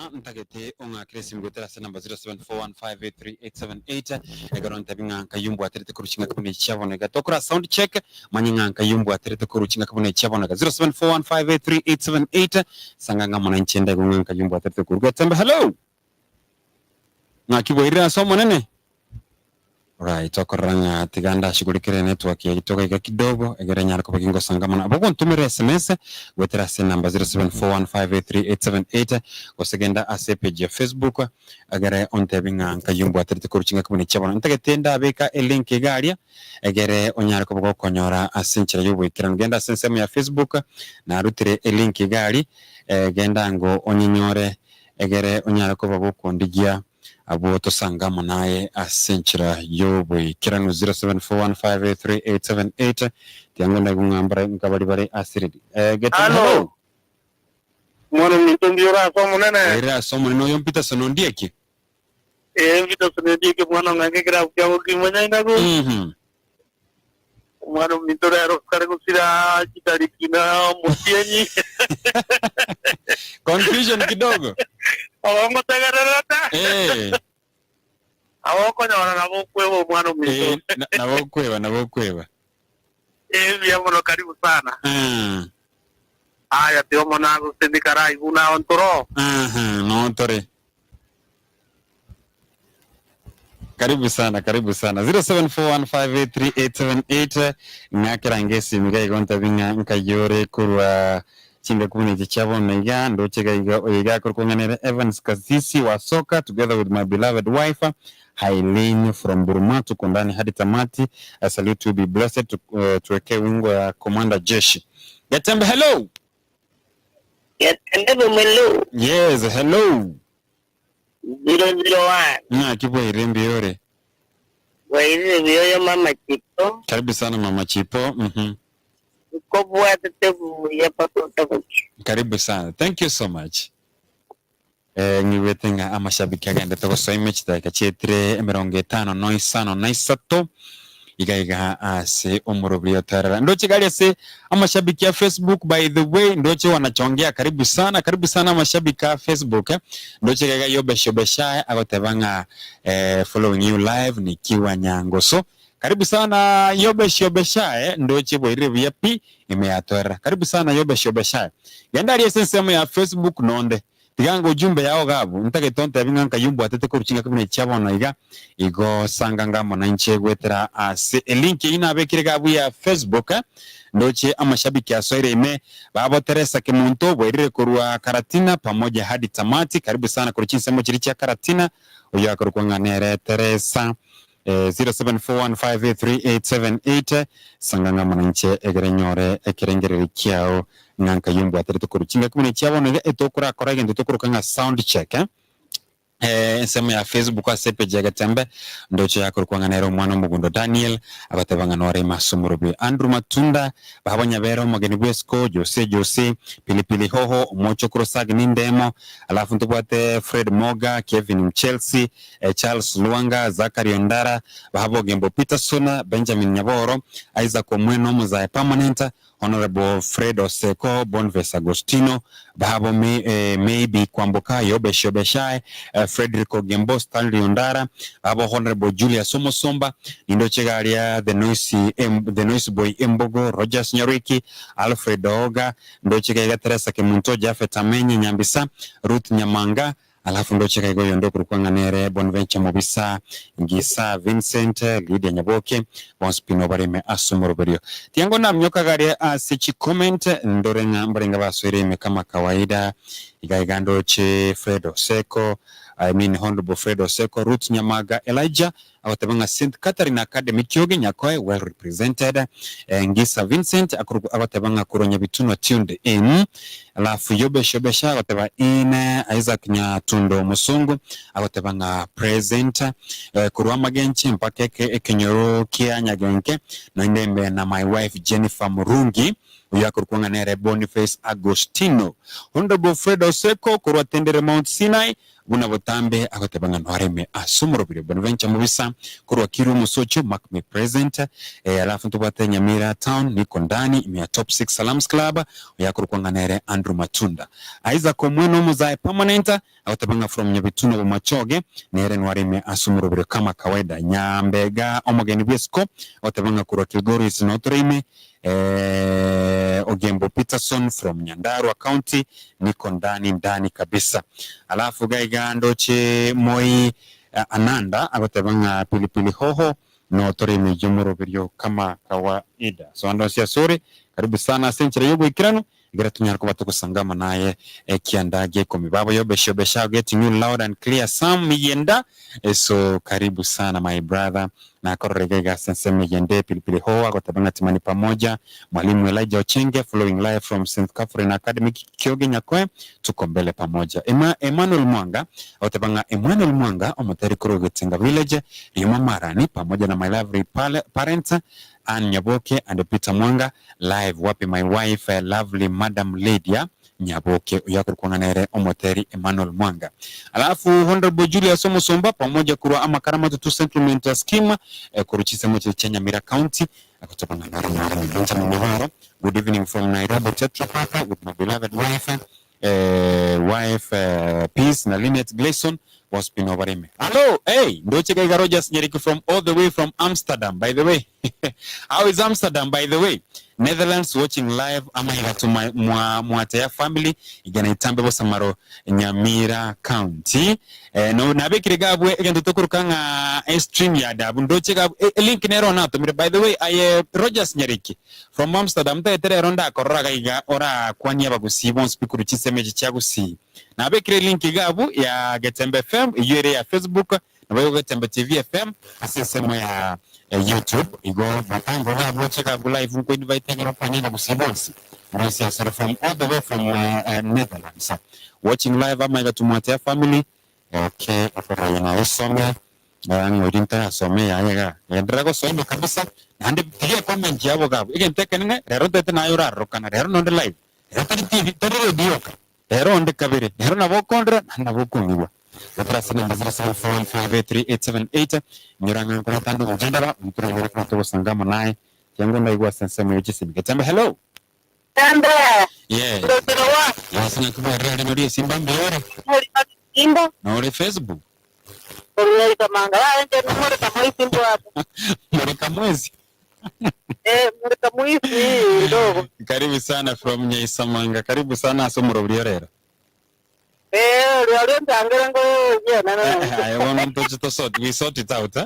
sana ntagete ong'akere esimi goetera ase number 0741583878 ekero ntebi ng'a nkayio mbwaterete korwa chingaki buna echi chia bono iga tokora sound check manye ng'a nkayio mbwaterete korwa chingaki buna echi chia bono iga 0741583878 sanga ng'a muna inche ndaigo ng'a nkayio mbwaterete korwa Getembe hello ng'aki bwairire ase omonene Right, okorora ng'a tiga ndashughulikere network yaito iga iga kidogo egere enyare koba gingosanga mono. Abwo gontomera sms goetera ase enamba 0741583878 gose genda ase epage ya Facebook egere ontebi ng'a nkayio mbwaterete korwa chingaki buna echi bono. Ntagete ndabeka elink iga aria egere onyare koba gokonyora ase enchera yoboikeranu. Genda ase ensemo ya Facebook narutire elink iga aria genda ango onyenyore egere onyare koba gokondigia Abwo tosange amo naye ase enchera y'oboikeranu 0741583878 Tiango ndaigwe ng'a mbare nkabari bare ase redi. Eh, Getebe, Halo. hello. Mwana ominto mbuya ore ase Omonene. Oirire ase Omonene oyo Peterson Ondieki. Ee, Peterson Ondieki omwana ong'ange ekerabu kia Bokima Nyainagu. Mhm. Omwana ominto rero kare gosira chitariki na omotienyi. Confusion kidogo. Ogongotegererete. Eh. Abo okonyora nabo okweba omwana ominto. Eh, na- nabo okweba, nabo okweba. Eh, mbuya mono karibu sana. Ah. Aya tiga omono agosemi karai buna ontoro. Aha, no tore. Karibu sana, karibu sana. 0741583878 ng'akera ngesimi iga igo ntabi ng'a nkayore korwa chingaki buna echi chia bono iga ndoche iga iga oyo iga akorokwa ng'a nere Evans Kasisi wa Soka together with my beloved wife Hailin from Buruma tuko ndani hadi tamati I salute you be blessed tu, uh, tuwekee wingo ya Commander Jeshi Getembe hello Getembe hello yes hello 001. Ng'aki bwairire mbuya ore? Bwairire buya oyo mama Chipo. Karibu sana mama Chipo. Mhm. Nkobwatete buya mpaka otabokia. Karibu sana. Thank you so much. Eh, ng'igwete ng'a amashabiki agendete gosoa ime chidakika chietire emerongo etano no isano na isato iga iga ase omorobiri oterera ndoche gari ase amashabiki a Facebook by the way ndoche wanachongea karibu sana karibu sana amashabiki a Facebook eh. ndoche iga iga Yobesh Yobeshae agoteba ng'a eh, following you live nikiwa Nyangoso karibu sana Yobesh Yobeshae ndoche bwairire buya pi ime yatoerera karibu sana Yobesh Yobeshae genda aria ase ensemo ya Facebook nonde Tiga anga ujumbe yao gabu, ntagete ontebi ng'a nkayio mbwatete korwa chingaki buna echi chia bono iga, igo sanga nga amo nainche goetera ase elink eyio nabekire gabu ya Facebook, ndoche amashabiki asoire ime, babo Teresa Kemunto bwairire korwa Karatina pamoja hadi tamati, karibu sana korwa chinsemo chiria chia Karatina, oyio akorokwa ng'a nere Teresa. 0741583878 Sanga ng'a amo nainche egere nyore ekerengererio kiao ng'a nkayio mbwaterete korwa chingaki buna echia bono iga etokorakora egento tokoroka ng'a sound check eh ensemo ya Facebook ase epage ya Getembe ndoche yakorokwa ng'a nere omwana omogundo Daniel agoteba ng'a nore ime ase omorobio Andrew Matunda baba Nyabere omogeni bw'esiko Jose Jose Pilipili Hoho omochokoro Sagini Ndemo alafu ntobwate Fred Moga Kevin Mchelsea Charles Lwanga, Zachary Ondara, Bahaba Ogembo Peterson, Benjamin Nyaboro, Isaac Omweno Omozae Permanent, Honourable Fred Oseko, Bonface Agostino, Bahaba Maybe Kwamboka, Yobesh Yobeshae, Fredrick Ogembo, Stanley Ondara, Bahaba Honourable Julius Omosomba, Nindoche iga aria The Noise, The Noise Boy Embogo, Rogers Nyarwiki, Alfred Ooga, Ndoche iga iga Teresa Kemunto, Japhet Amenye Nyambisa, Ruth Nyamanga, Alafu ndoche gaiga oyonde okorokwa ng'a nere Bonventure Mobisa, Ngisa Vincent, Lydia Nyaboke, bonsi pi nobareme ase omoroberio. Tiango namnyoka garia ase chicomment ndore ng'a mbarenge basoire ime kama kawaida. Iga iga ndoche Fred Oseko, I mean Honourable Fred Oseko, Ruth Nyamaga Elijah, Agoteba ng'a St Catherine Academy Kioge Nyakoe well represented. Ngisa Vincent agoteba ng'a korwa Nyabitunwa tuned in. Alafu Yobesh Yobesha agoteba in. Isaac Nyatundo Omosongo agoteba ng'a present. Korwa Amagenche mpaka ekenyoro kia Nyagenke noinde mbe na my wife Jennifer Murungi. Oyo akorokwa ng'a nere Boniface Agostino. Honourable Fred Oseko korwa Tendere Mount Sinai buna botambe agoteba ng'a noreme ase omorobiri Bonaventure Mobisa korwa Kiru Omosocho mark me present eh, alafu ntobwate Nyamira Town niko ndani ime ya Top 6 Salams Club oyo akorokwa ng'a nere Andrew Matunda. Isaac Omweno Omozae permanent Agoteba ng'a from Nyabituna Bomachoge nere nwareme ase omorobero kama kawaida. Nyambega omogeni bw'esiko agoteba ng'a korwa Kilgoris notoreime eh, Ogembo Peterson from Nyandarua County niko ndani ndani kabisa. Alafu iga iga ndoche Moi Ananda agoteba ng'a pilipili hoho notoreime eyio omoroberio kama kawaida. So ande onsi asore karibu sana ase enchera y'oboikeranu Ekero tonyare koba togosanga naye ekianda gia ikomi. Baba yobesha yobesha getting you loud and clear Sam Miyenda so karibu sana my brother nakorora iga iga ase ensemo eyende Pilipili Hoho agoteba ng'a Timani pamoja Mwalimu Elijah Ochenge following live from St Catherine Academy Kioge Nyakoe tuko mbele pamoja Emma Emmanuel Mwanga agoteba ng'a Emmanuel Mwanga omoteri korwa Getinga Village Rioma Marani pamoja na my lovely parents Ann Nyaboke and Peter Mwanga Live wapi my wife lovely madam Lydia Nyaboke oyo akorokwa ng'a nere omoteri Emmanuel Mwanga alafu Honourable Julius Omusumba pamoja korwa amakara matutu settlement scheme korwa chinsemo chiria chia Nyamira county agotoba ng'a naro naro Benjamin Nyabaro good evening from Nairobi Tetra Pak with my beloved wife wife Peace na Linet Gleason Bosby nobareme Hallo hey ndoche gaiga Rogers Nyeriki from all the way from Amsterdam by the way how is Amsterdam by the way Netherlands watching live amaiga to my mwa mwateya family igana itambe bosamaro Nyamira county eh, no nabekire gabwe egento tokoruka ng'a e stream yard abu ndoche gabwe e, link nero natomire by the way aye Rogers Nyeriki from Amsterdam ntaete rero ndakorora gaiga orakwanie abagusii bonsi pi korwa chinsemo echi chia Gusii Nabekire link iga abwo ya Getembe FM, eyio ere ya Facebook, naboigo Getembe TV FM ase ensemo ya YouTube. Igo matango iga abwo oche iga abwo live nko invite ekero okwane na gusii bonsi bonsi asore from all the way from Netherlands. Watching live amaiga to Mwatea family. Okay, okorayo naye osome ng'a oria ntarasoma eyaye igaa. Genderera gosoma kabisa naende tiga ecomment yabo iga abwo. Egento ekenene rero ntaete naye orarorokana rero nonde live. Rero tari TV, tari radio yoka. Rero onde kabere, nero nabo okondora, naende nabo okong'igwa. Gotera ase enamba 0741583878, inyora ng'a nkoreta ande omojadala, oyio toranyare koba togosanga amo naye, ekiagera ndaigwe ase ensemo ye chisemi. Getembe, hello! Getembe, Yes. Ndosire wa. Yes, ng'aki bwerire aria nori esimba mbuya ore? Nori Simba. Nore Facebook? Orweri kamanga yaye nche nomore kamoisi mbwate. More kamwezi? Eh, more kamoisi ndogo. Karibu sana from Nyaisamanga. Karibu sana ase omorobori orero. Eh, oria oria nchangere ngo yenene Eh, aye bono ntoche to sort, we sort it out, eh?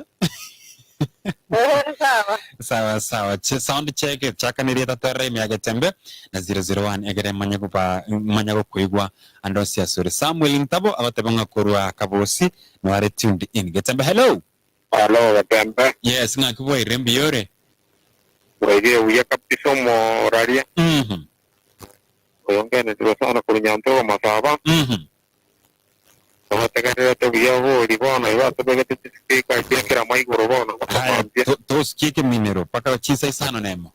Eh, sawa. Sawa sawa. Che, sound check chakanirie tatwerera ime ya Getembe na 001 egere manye goba manya gokoigwa ande onsi asore. Samuel Ntabo agoteba ng'a korwa Kabosi noare tuned in. Getembe hello. Alo Getembe. Yes, ng'aki bwairire mbuya ore? Bwairire buya kabisa omoraria. Mhm. Oyo ngenetirwe sana korwa Nyantogo Masaba. Mhm. Tobategererete buya bori bono igo atobegete chispeaker chia kera maigoro bono mpaka Haya, mambia. to- tosikie ekeminero mpaka chinsa isano nemo.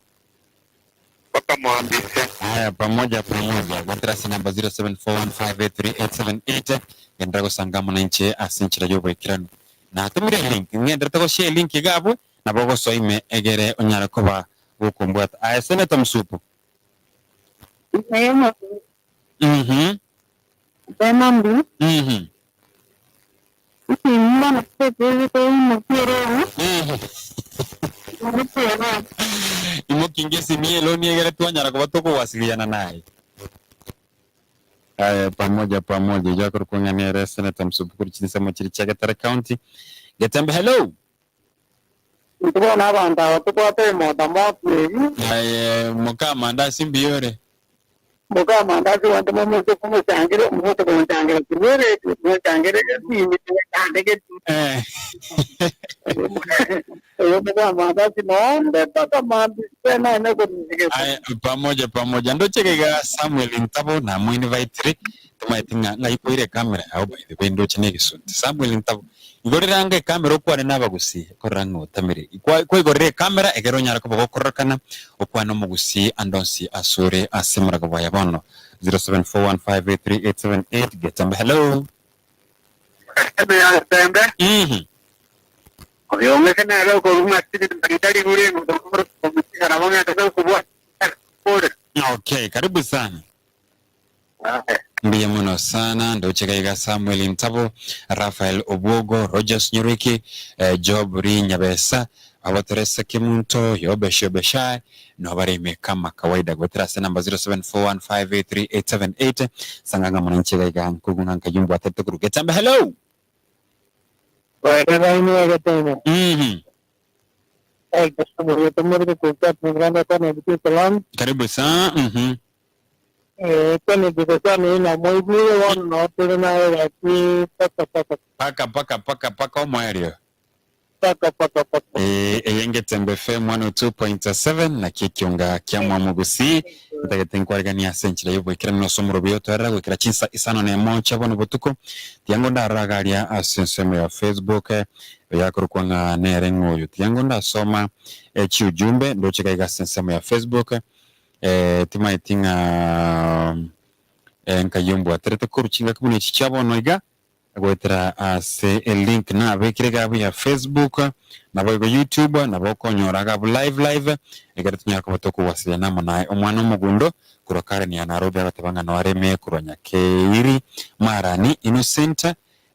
Mpaka mambia. Haya, pamoja pamoja. Gwatera ase namba 0741583878 genderera gosanga amo nainche ase enchera y'oboikeranu. Natomire elink, ng'enderete goshare elink iga abwo, nabo ogosoa ime egere onyare koba gokombwata. Aye Senator Msupu. Mhm. Mhm. Mhm. Imokinge esimi eloni egere twanyara koba tokowasiliana naye. Aya pamoja pamoja iga akorokwa ng'a nere Senator Msupu korwa chinsemo chiria chia Getare County. Getembe hello. Intwe bono abanto aba tobwate emoda-motu eyio. Aye mokamandasi mbuya ore? Mokamandasi gwancha momoche komochangera, omoche komochangera korwa eredio, mochangere esimi echandegeti. Eh. Oyo mokamandasi noonde mpaka mambia naende korusia Aye pamoja pamoja ndoche iga Samuel Ntabo namoinvitire. Tomaeti ng'a ng'ai koira ekamera yao by the way ndoche na egesunte. Samuel Ntabo, igorera anga ekamera okwane na abagusii korora ng'a otamire. Kwa kwaigorera ekamera ekero onyare koba gokororekana okwane omogusii ande onsi asore ase moraga bwaye bono. 0741583878 Getembe hello. Getembe ya Getembe. Mhm. Oyo ong'ese nere okoruma Stephen Marinda rigure omochika nabo ng'ende gokobua kore. Okay, karibu sana. Mbuya mono sana ndoche gaiga Samuel Ntabo, Raphael Obwogo, Rogers Nyoroiki, eh, Job Ri Nyabesa, abo Teresa Kemunto, Yobesh Yobeshai, nobareme kama kawaida goetera ase namba 0741583878 sanganga mono inche gaiga nkoigwa ng'a nkayumbwatete korwa Getembe. Hello! Karibu sana. Paka paka paka paka omoerio. Eh, eye ngetembe FM 102.7 naki ekionga kia mwamogusi ntagete nkwarigania ase enchera y'oboikeranu ase omorobi otoerera goikera chinsa isano na emo chia bono botuko tiango ndarora garia ase ensemo ya Facebook eh, oyakorokwa ng'a nere ng'oyo tiango ndasoma eh, chiujumbe ndoche gaiga ase ensemo ya Facebook eh, timaeti ng'a eh, nkayio mbwaterete korwa chingaki buna echi chia bono iga Goetera ase elink nabekire igabu ya Facebook naboigo YouTube nabo okonyora igabu live live ekero tonyara koba tokogwaseriana amo naye omwana omogundo korwa Karen ya Nairobi agoteba ng'a noareme korwa Nyakeiri Marani Innocent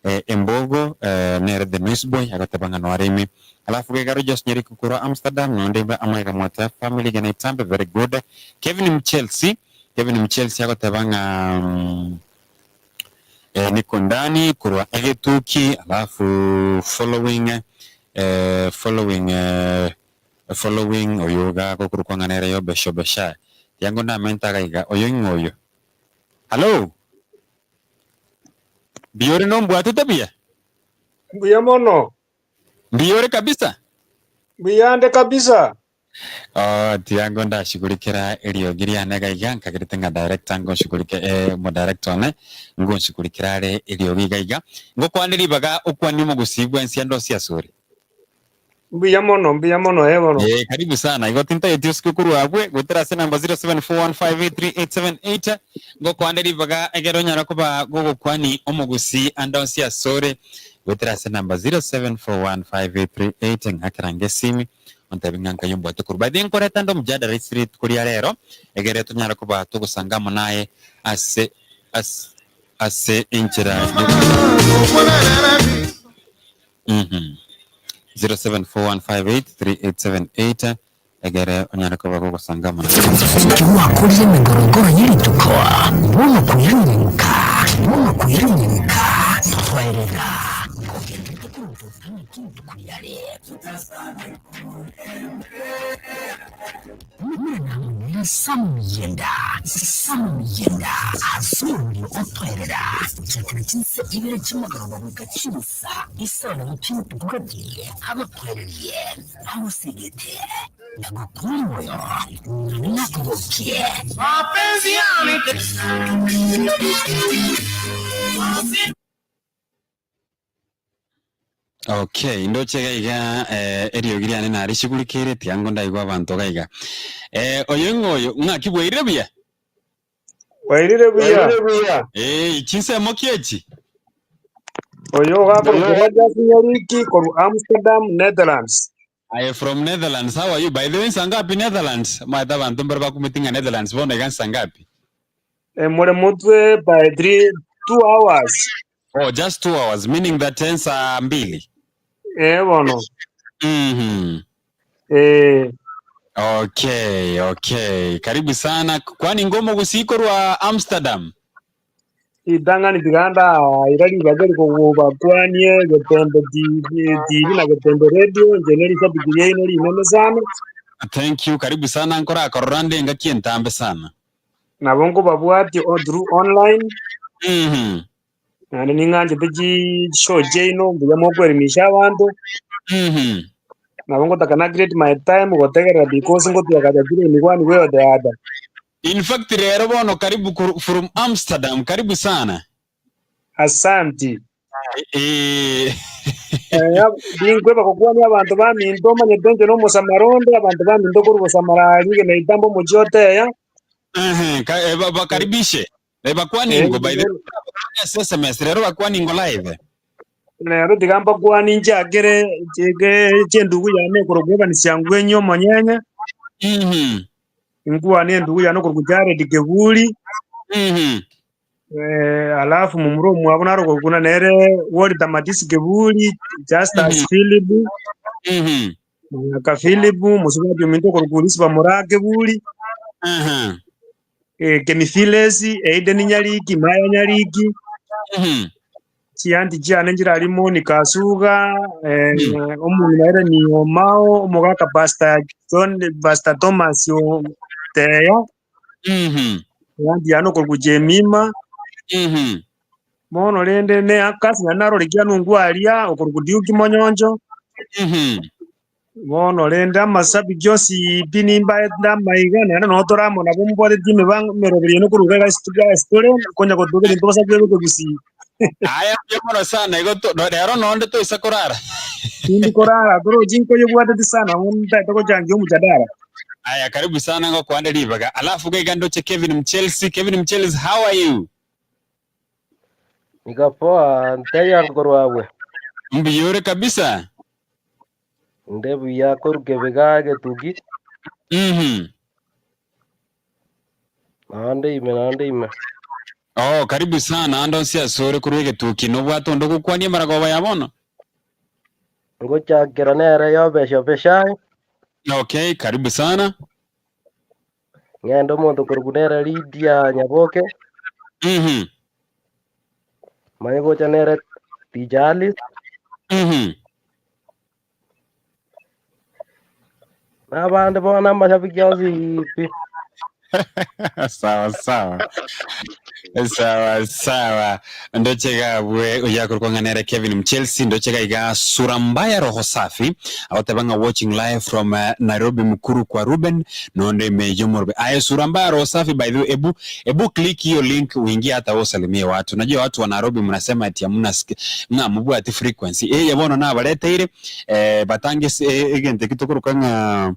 eh, Embogo eh, nere the noise boy agoteba ng'a noareme alafu gaiga Rogers Nyariko korwa Amsterdam nonde iga amaiga mwate family gena itambe very good Kevin Mchelsea Kevin Mchelsea agoteba ng'a mm, Eh, niko ndani korwa egetuki alafu following eh, following eh, following oyo iga gokorokwa ng'a nere Yobesh Obeshai tiango ndamente agaiga oyo ing'o oyo hallo mbuya ore nombwatete buya Mbuya mono. mbuya ore kabisa Mbuya ande kabisa. Oh, tiango ndashughulikera eriogi riane iga iga, nkagerete ng'a director ngonshughulike eh, omo director one ngonshughulikera are eriogi iga iga. Ngokwane ribaga okwanie omogusii bwensi ande onsi asore. Mbuya mono, mbuya mono, eh bono. Eh, karibu sana. Igo tintageti osike korwa abwe, goetera ase namba 0741583878 ngokwane ribaga egere onyare koba gogokwani omogusii ande onsi asore goetera ase namba 07415838 ng'akera ngesimi Ontebi ng'a nkai ombwate korwa. By the way, nkoreta nde omojadara ase rituko ria rero, egere tonyare koba togosanga amo naye ase ase ase enchera Mhm. 0741583878 egere onyare koba gogosanga amo naye. Ekero gwakorire emegorogoro ye rituko, bono kweruruka, bono kweruruka, toerera, kogenderete korotota ng'aki rituko riare. Muna Samuyenda, Samuyenda, ase omorero otoerera, gochakera chinsa ibere chi'mogoroba goika chinsa isano na chi'obotuko gati, agotoererie, agosegete, na gokora moyo, naende nakogokie. Okay, ndoche iga iga eh, eriogi riane narishugurikeire tiango ndaigwa abanto iga iga. Eh, oyo ng'o oyo ng'aki bwairire buya? Bwairire buya. Eh, chinsemo ki echi? Oyo ogakorokwa Rogers Nyariki korwa Amsterdam, Netherlands. Aye from Netherlands, how are you? By the way, nsa ngapi Netherlands? Omanyete abanto mbare bakumeti ng'a Netherlands bono iga nsa ngapi? Eh, more motwe by 3 2 hours. Oh, just 2 hours, meaning that saa mbili. Eh bono. Eh. Okay. Karibu sana. Kwani ngomo gusii korwa Amsterdam? Ritang'ani tiga ndaira ribaga rikogobakwanie Getembe TV, TV na Getembe Radio, inche ne rishabiki riaino rinene sana. Thank you. Karibu sana nkorakorora nde engaki entambe sana. Nabo nkobabwatia o through online. Naende ning'anchete chi show chiaino mbuya mokoelimisha abanto. Nabo ngotaka na create my time gotegerera because ngotwagacha kire in one way or the other. In fact rero bono karibu koru from Amsterdam, karibu sana. Asanti. Eh. Eh, ninkweba gokwania abanto baminto omanyete inche nomosamara onde, abanto baminto korwa bosamara aria igena itambo omochie oteya. Ehe, ka, eh, ba- bakaribishe. Eh, bakwane Eh, ingo by the way, ase SMS rero bakwane ingo live. Rero tiga mbakwanie nchakere chike chindugu yane ekorokwa Evans Angwenyi omonyenye. Nkwane endugu yane okorokwa Jared Keburi. Alafu momura omwabo naro okorokwa buna nere Walter Matisi Keburi, Justus Philip, Mayaka Philip, mosubati ominto okorokwa Elizabeth Moraa Keburi, Kemi Phyllis, Aiden Nyariki, Maya Nyariki, chianti chiane nchire aria Monica Asuga, omong'ina Hellen Omao, omogaka Pastor John, Pastor Thomas Oteya, eanti yane okorokwa Jemima, bono rende ne akasi naende narore Kianungu aria okorokwa Duke Monyoncho, Bono rende amasabiki onsi pi nimbaete amaiga, naende nonye tore amo nabwo mbwatetie emebango emeroberio ene korwa iga ase tore, konya gotoka ebinto bosa bwebe ekegusii. Aya mbuya mono sana igo to, rero nonde toisa korara. Tindi korara torochi nkoyebwateti sana bono ntaete gochangia omojadara. Aya karibu sana ngokwande ribaga. Alafu gaiga ndoche Kevin Mchelsi. Kevin Mchelsi how are you? Niko poa, ntebia ango korwa abwe. Mbuya ore kabisa. Inde buya korwa kebega egetugi. Naende ime naende ime. Oh, karibu sana ande onsi asore korwa egetuki nobwate onde ogokwania emaragoba ya bono. Ngochakera nere yobesha obeshai. Okay, karibu sana. Ng'ende omonto korwa nere Lydia Nyaboke. Manye gocha nere Teacher Alice. Na abande bono amashabiki onsi pi. Sawa sawa. Sawa sawa. Ndoche gabwe oyakorwa ng'a nere Kevin Mchelsea ndoche gaiga sura mbaya roho safi agoteba ng'a watching live from uh, Nairobi Mukuru kwa Ruben nonde ime yomorbe aye sura mbaya roho safi by the way ebu ebu click hiyo link uingie hata wewe usalimie watu najua watu wa Nairobi mnasema ati hamna ng'a mubwati frequency eh bono nabareteire eh batange eh, egento ekio tokoroka ng'a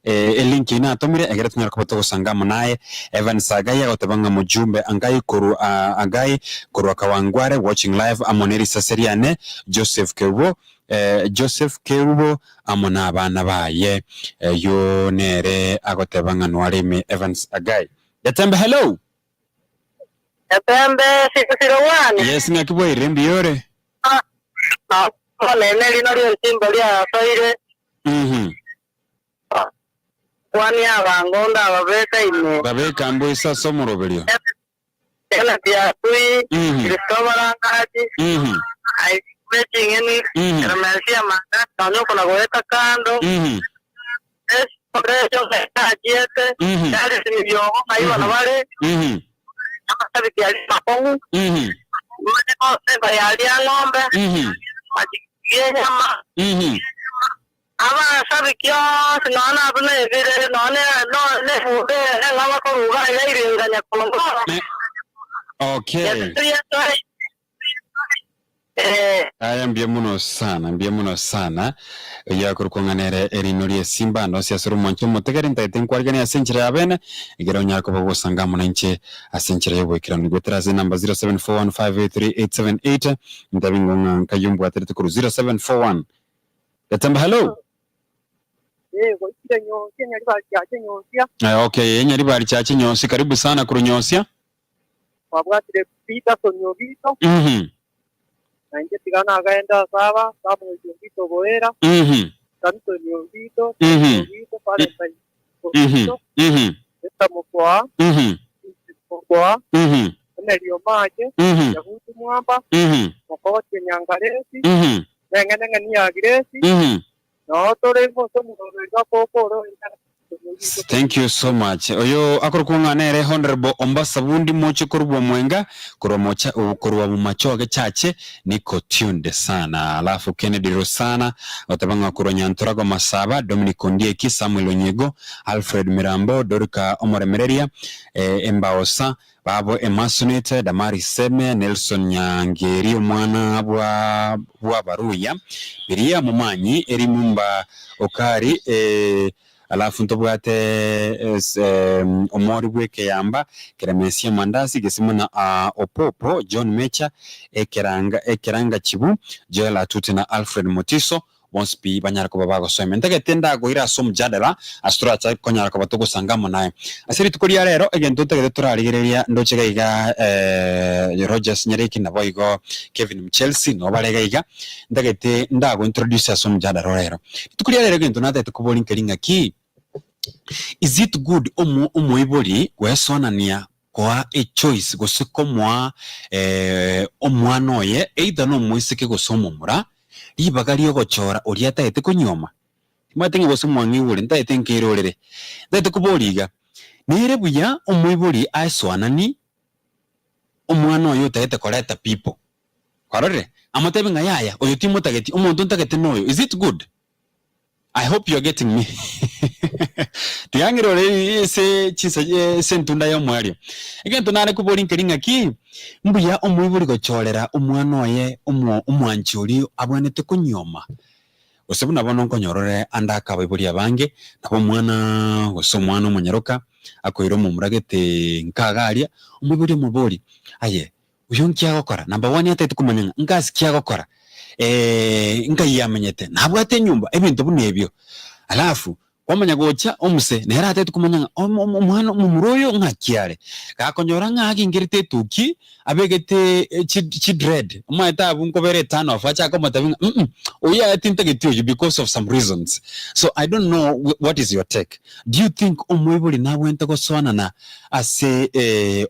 Elink eyio natomire egere tonyare koba togosanga amo naye. Evans Agai agoteba ng'a mojumbe Angai korwa Agai korwa Kawangware watching live amo ne risase riane Joseph Kerubo Joseph Kerubo amo na abana baye. Eyio nere agoteba ng'a noare ime Evans Agai. Getembe hello. Getembe 601. Yes ng'aki bwairire mbuya ore? Omonene rino ri'ensimba riasoire. Kwania abangondo ababeka ime. Babeka mboiso ase omoroberio. Kenneth Atui, Christopher Rangachi, Isaac Bweching'eni, Clemencia Mang'ati, nonya okona goeta kando, Recho ng'ai achiete, Charles Mibiogo ng'ai bono bare, amasabiki aria amakong'u, manye gose aria ng'ombe, machigiti y'enyama. Abasabiki onsi nonya nabwo nebire, nonya nebunde eng'ao bakoruga iga iringanya kongoro. Okay. Aya mbuya mono sana, mbuya mono sana. Oyio akorokwa ng'a nere erino ri'esimba ndonsi ase omonche omotegere ntagete nkwariganie ase enchera ya bene, egere onyare koba ogosanga amo nainche ase enchera y'oboikeranu. Goetera ase enamba 0741583878 ntabe ng'o ng'a nkayio mbwaterete korwa 0741 Getembe hello. Eh, goikire Nyonsia, Nyaribari Chache Nyonsia. Eh, okay, Nyaribari Chache Nyonsi, karibu sana korwa Nyonsia. Twabwatire Peterson Obito. Na inche tiga nagende ase aba, Samuel Obito Boera, Samson Obito, Obito, Valentine Obito, Esther Mokoa, Vincent Mokoa, Emery Omache, Yahuti Mwamba, Mokogotie Nyangaresi, Neng'eneng'eni ya Grace, noo tore gose omoroberi bakokora oyo Thank you so much. Oyo akorokwa ng'a nere Honorable Ombasa Bundi moche korwa Omwenga korwa mocha korwa Mumachoge Chache niko tuned sana. Alafu Kennedy Rosana goteba ng'a korwa Nyantorago Masaba, Dominic Ondieki, Samuel Onyego, Alfred Mirambo, Dorika Omoremereria, eh, Embaosa, Babo Emasonete, Damari Seme, Nelson Nyangeri omwana bwa bw'Abaruya, Miriamu Momanyi, Eri Mumba Okari, eh, alafu ntobwate eh, Omori bw'Ekeyamba, Keremesia Mandasi, Gesimo na ah, Opopo, John Mecha, Ekeranga Ekeranga Chibu, Joel Atute na Alfred Motiso, bonsi pi banyare koba bagosoemia. Ntagete ndagoire ase omojadala ase torache konyara koba togosanga amo naye. Ase rituko ria rero egento ntagete torarigereria ndoche iga iga eh, Rogers Nyariki naboigo Kevin Mchelsi nabo bare iga iga, ntagete ndago introduce ase omojadala oro rero. Rituko ria rero egento natagete koboria nkeri ng'aki, is it good omo omoibori goesoanania koa echoice gose komoa omwana oye either nomoiseke gose omomura, ribaga riogochora oria atagete konyuoma? Timanyete ng'a gose mwang'igure, ntagete nkerorere. Ntagete koboria iga, nere buya omoibori aesoananie omwana oye otagete koreta people? Kwarorire? Amotebie ng'a yaya, oyo timotageti, omonto ntagete noyo. Is it good? I hope you are getting me. Tiga ng'irore ase chinsa ase entunda y'omoerio. Egento nare koboria nkeri ng'aki, mbuya omoibori gochorera omwana oye omo omwanchi oria abwenerete konyioma? Gose buna bono nkonyora ore ande ake abaibori abange, nabo omwana gose omwana omonyaroka akoira omomura gete nkaga aria, omoibori omoborie, aye Oyo nki agokora? Number one atagete komanya ng'a ngasi ki agokora, nkai amenyete, nabwate enyomba, ebinto buna ebio. Alafu kwamanya gocha omuse nere atagete komanya ng'a omo omo omwana omomura oyo ng'aki are. Gakonyora ng'a agingerete etuki, abegete chi chidread, omanyete abwo nkobera eturn off achake komotebia ng'a mm oyo yaya tintageti oyio because of some reasons. So I don't know what is your take? Do you think omoibori nabwenerete gosoanana ase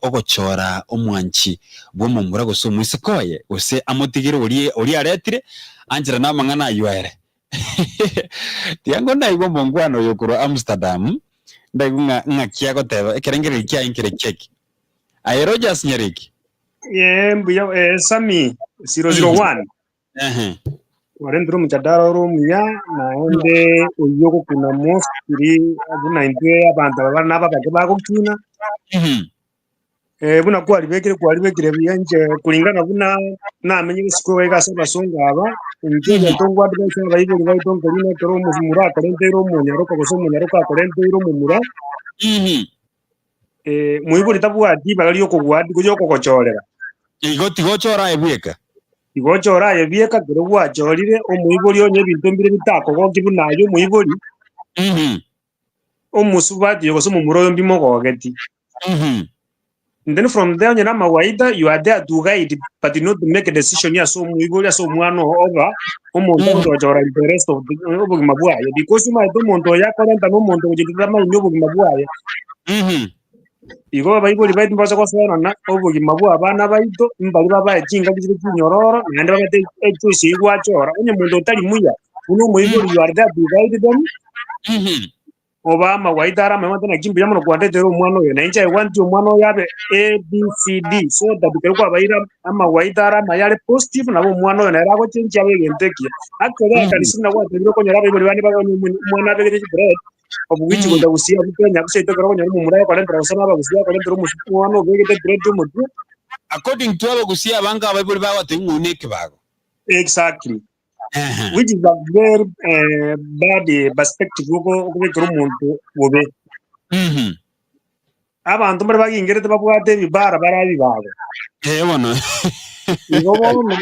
ogochora omwanchi bw'omomura gose omoiseke oye, gose amotigere oria oria aretire, ancherane amang'ana ayio ere. Tiga ndaigwe omongwana oyo korwa Amsterdam, ndaigwe ng'a ng'aki agoteba, ekerengererio kiaye nkere kieki. Aye Rogers Nyariki. Ee, mbuya eh, Sammy 001. Ehe. Kwarentire omojadala ore omuya, naende oyio ogokuna mostly buna intwe abanto aba bare nababake bagokina, buna kwaribekire kwaribekire buya inche kulingana buna namenyire isiko iga ase abasongo aba, inche egento ngwadvise abaibori baito nkorina ekero omomura akorenteire omonyaroka gose omonyaroka akorenteire omomura, moibori tabwati ribaga riokogwa riokogochorera. Igo tigochora aye bweka. Tigochora aye bweka ekero gwachorire omoibori onye ebinto mbire bitakogokia buna aye omoibori, omosubati oyo gose omomura oyo mbimogogeti. And then from there onye namawaida you are there to guide but not to make a decision ase omoibori ase omwana oo oba omonto ogochora the rest of the obogima bwaye because omanyete omonto oyo akorenta na omonto ogochia tamaini obogima bwaye. Igo abaibori baito mbase gosoanana obogima bwa abana baito, mbari babae chingaki chire chinyororo, naende babate echoice eyio gwachora. Onye monto otari muya, buna omoibori you are there to guide them, obae amawaida are amaya omanyete naki mbuya mono kwandeteire omwana oyo, na inche I want omwana oyo abe A, B, C, D, so that ekero kwabaire amawaida are amaya are positive, nabo omwana oyo nere agochenchia abe egento ekiya. Actually ekanisa buna gwatebire okonyora abaibori bande bakonye omwana abegete chidread, obogichi gocha gusii abwo Kenya gose ekero okonyora omomura agokorentera gose na abagusii akorentera omosu omwana obegete dread omotwe. According to abagusii abange abaibori bagoteba ng'a oyio nekebago. Exactly. Ehe. Which is a very eh, bad eh, perspective oko- okobekera omonto bobe. Abanto mbare bagingerete babwate ebibara bare ebibago. Eh, bono. Igo bono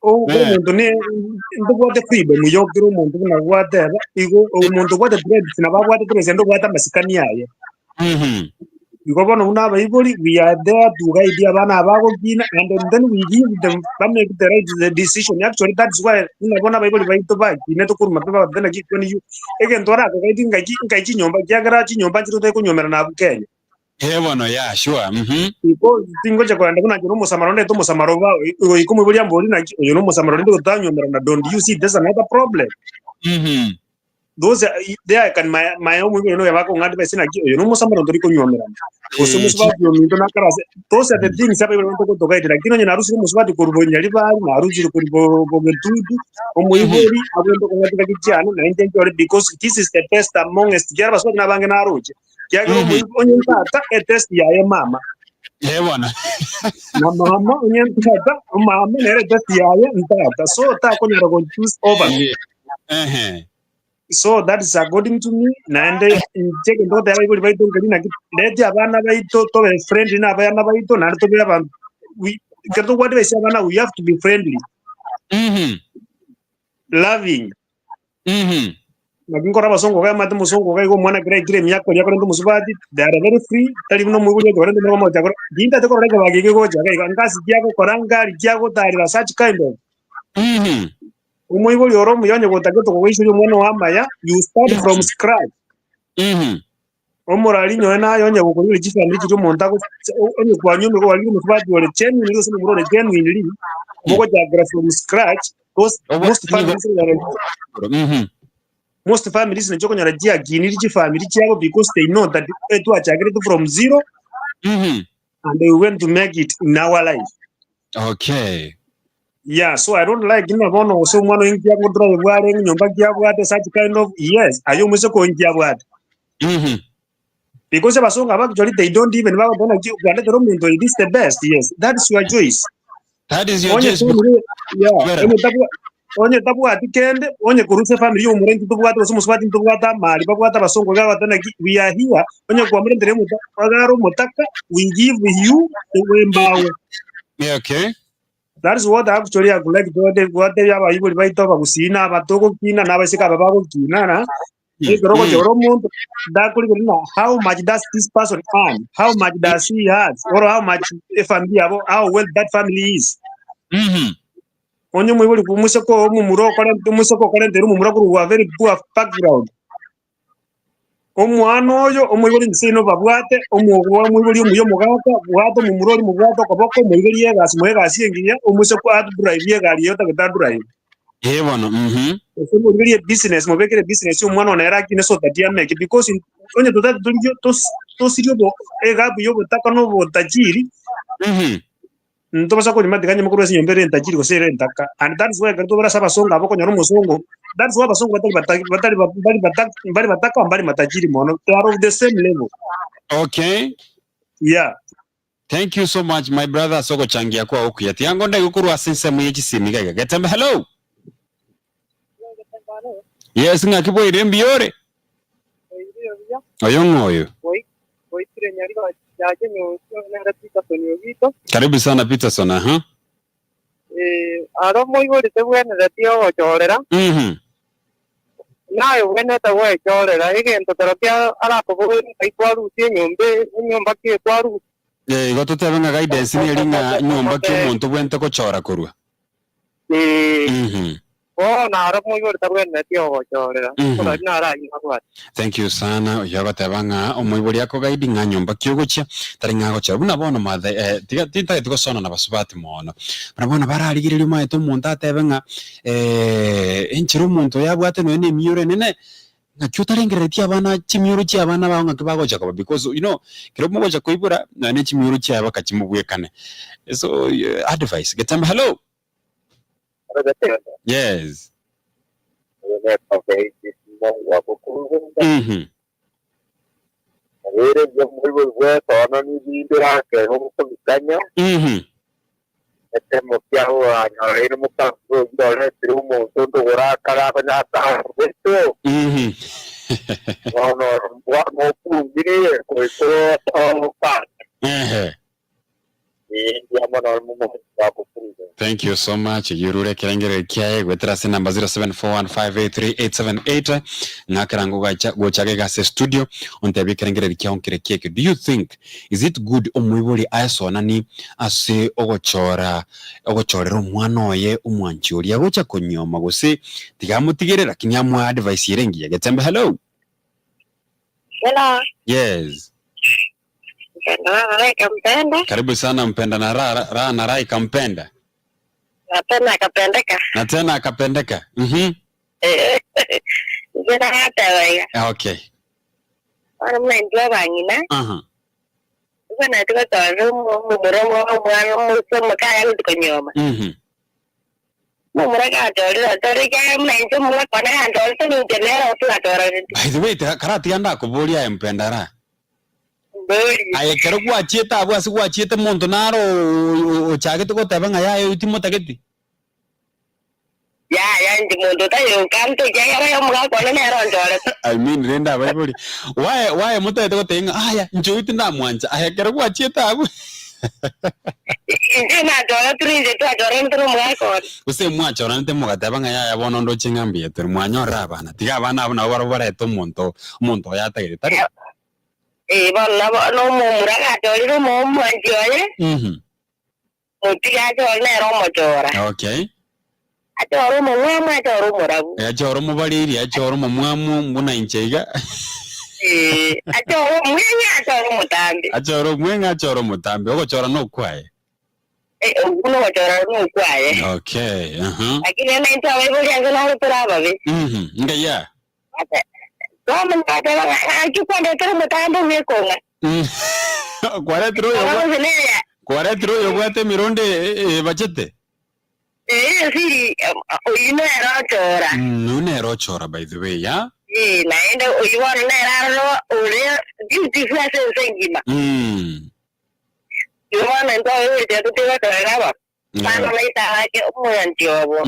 o- Eh. omonto ne ntobwate freedom ya okera omonto buna gwateba igo omonto obwate dreads nabo abwate dreads naende obwate amasikani aye. Igo bono buna abaibori we are there to guide abana aba bagokina and then we give them bamake the right the decision actually that's why buna bono abaibori baito bakinete korwa mapema bagateba naki when you egento orakogaiti ngaki ngai chinyomba ekiagera chinyomba nchire otari konywomerana abwo Kenya. Eh bono yeah sure mhm. Because tingocha kogenda buna inche nomosamaro ndete omosamaro oba goika omoibori ambori naki oyo nomosamaro rende gotanywomerana don't you see that's another problem. Those are there I can my my omoibori noyo bakong'a advice naki oyo nomosamaro ntori konywomerana. Gose Eh, omosubati ominto nakare ase those are the things abaibori baito gotogaidera lakini onye narusire omosubati korwa bonyaribari, narusire korwa bo bogetutu, omoibori agende kong'a chingaki chiane nainche nchore because this is the best amongst ekiagera abasubati nabange naroche, ekiagera omoi onye tata etest yaye mama. Eh, bono. Na mama onye tata, mama nere etest yaye ntata, so takonyara go choose over me. Ehe. So that is according to me, naende inche egento ngotebia abaibori baito nkeri naki reti abana baito tobe friendly na abana baito naende tobe abanto we ekero tokwadvise abana we have to be friendly, loving. Naki nkore abasongo iga omanyete omosongo iga iga omwana ekero aikire emiaka oria akorente omosubati, they are very free, tari buna omoibori ocha korenta omwana omocha kore tintagete korora ekebaki eke gegocha iga iga, ngasi ki agokora, ngari ki agotarera, such kind of. Omoibori ore omuya onye gotagete kogoichoria omwana oo amaya, you start from scratch. Omorari nyowe naye onye gokorigereria chifamiri chiria omonto ago onye kwanyuomire kwarire omosubati ore genuinely gose omomura ore genuinely, mogochakera from scratch, those most families most families nachio okonyora chiakiniri chifamiri chiabo because they know that etwachakerete from zero and we want to make it in our life. Okay. Yeah, so I don't like ng'a bono gose omwana oyo nki agodrive are nyomba ki abwate such kind of yes, aye omoiseke oyo nki abwate. Because abasongo aba actually they don't even bagoteba naki kwandetere omonto oyo this is the best, yes, that is your choice. That is your Onye choice. family yeah, Better. onye tabwa onye tabwati kende, onye korwa ase efamiri ya omomura intwe tobwate gose omosubati ntobwate amari babwate abasongo iga bagoteba naki we are here, onye kwamorentere omonto iga are omotaka, we give you embao. Yeah, okay. That is what actually I would like to gwatebia abaibori baito abagusii na abatogokina na abaiseke aba bagokina na ekero ogochora omonto ndakorigereria ng'a how much does this person earn, how much does he has, or how much efamiri yabo how well that family is. Onye omoibori bwa omoiseke oyo omomura okorente omoiseke okorentere omomura korwa a very poor background, Omwana oyo omoibori inse ino babwate, omogwa omoibori omuya omogaka, bwata omomura oria mobwate okoboko, moigerie egasi, moe egasi engiya, omoise adrive egari eye otagete adrive. Ee bono, mhm. Gose morigerie ebusiness, mobekere ebusiness ya omwana one ere akine so that ameke because onye totagete torigie tos tosirie obo egabu ya obotaka na obotajiri, Ntobasa konywa matiga nyuma korwa ase enyomba ere entajiri gose ere entaka. And that is why ekero tobare ase abasongo aba okonyora omosongo, that is why abasongo batari bata batari ba mbari bata mbari bataka mbari matajiri mono, they are of the same level. Okay. Yeah. Thank you so much my brother ase ogochangia kwao okuya. Tiga ngondege korwa ase ensemo ye chisimi iga iga. Getembe hello. Yes ng'aki bwairire mbuya ore? Oyo ng'o oyo? Karibu sana Peterson aha. Aro omoibori tebwenereti ogochorera, naye obwenerete gwechorera egento kerokio arakoborie ng'ai kwarusia enyomba enyomba ki kwarusia. Eh, igo totebe ng'a guidance neri ng'a nyomba ki omonto obwenerete gochora korwa. Ee, Mhm. bono naro omoibori tabwenereti ogochorera, Mhm. korwa naro ayio nabwate. Thank you sana oyio agoteba ng'a omoibori akogaidi ng'a nyomba ki ogochia tari ng'a agochora buna bono mathe eh, tiga tintageti gosona na basubati mono buna bono bararigereria omanyete omonto atebe ng'a enchera omonto oyo abwate nonya na emioro enene Ng'aki otarengereretie abana chimioro chia abana bao ng'aki bagocha koba because you know ekero mogocha koibora nonya ne chimioro chiaye baka chimobwekane so advice Getembe hello yes mhm. Mhm. Ekemo kiabo banyoreire omokaso oyio oretire omonto onde ogorakara akonyatagoitwo. Mhm. Bono mwamokungirie goika okana. Ehe. Ee, mbuya mono momokunga. Thank you so much yurure ekerengererio kiaye goetera ase number 0741583878 ng'akera ngogacha gocha gega ase studio ontebie ekerengererio kiao nkere kiekio do you think Is it good omoibori aesonani ase ogochora ogochorera omwana oye omwanchi oria agocha konyioma gose tiga amotigere lakini amoe advice ere engiya Getembe hello. Hello. Yes. Mpenda na Raika mpenda. Karibu sana mpenda na ra, ra na Raika mpenda. Na tena akapendeka. Na tena akapendeka. Mhm. Inche nagateba iga. Okay. Bono buna intwe abang'ina, Aha. tobwenereti gotorera omomura omwana omosike omoke aye gochia konyuoma. Omomura gachorire achore ekiagera buna inche omomura kwane ganchorete ninche nere gose gachorereti. By the way, tiga karatiga ndakoborie aye mpendara. Mborie. Aye ekero gwachiete abwo ase gwachiete monto naro ochagete goteba ng'a yaya oyio timotageti? Yaya, inche monto otayoka ekiagera aye omogaka one nere onchorete. I mean rende abaibori why why motagete goteba ng'a aya inche oyio tindamwancha aye ekero gwachiete abwo Inche nachoretire inche twachoranete na omogaka one. Gose mwachoranete mogateba ng'a yaya bono ndoche ng'a mbuya tore mwanyorire abana tiga abana abwo nabo barabwo barete omonto omonto oyo atagete tari Ee bono nabo nomomura gachorire omwanchi oye. Motige achore nere omochora. Okay. Achore omomwamu, achore omorabu. Achore omobariri, achore omomwamu buna inche iga. Ee, achore omweng'e, achore omotambe. Achore omweng'e, achore omotambe. Ogochora nokwaye. Eh, okwo nogochora nokwaye. Okay, aha. Lakini rende intwe abaibori ase naro tore ababe. Mhm, ngaiya. Bono ngateba ng'a ng'aki kwandetera omotambe bw'ekong'a. Kwaretire oyo Ekong'a gose neya. Kwaretire oyo obwate emirondo ebachete. Ee, siri oyio nere ochora. Oyio nere ochora by the way ya. Ee, naende oyio bono nere aroro ore beautiful ase ense engima. Igo bono intwe abaibori tiga totigochorera aba. Mano naisarake omoyanchi obo.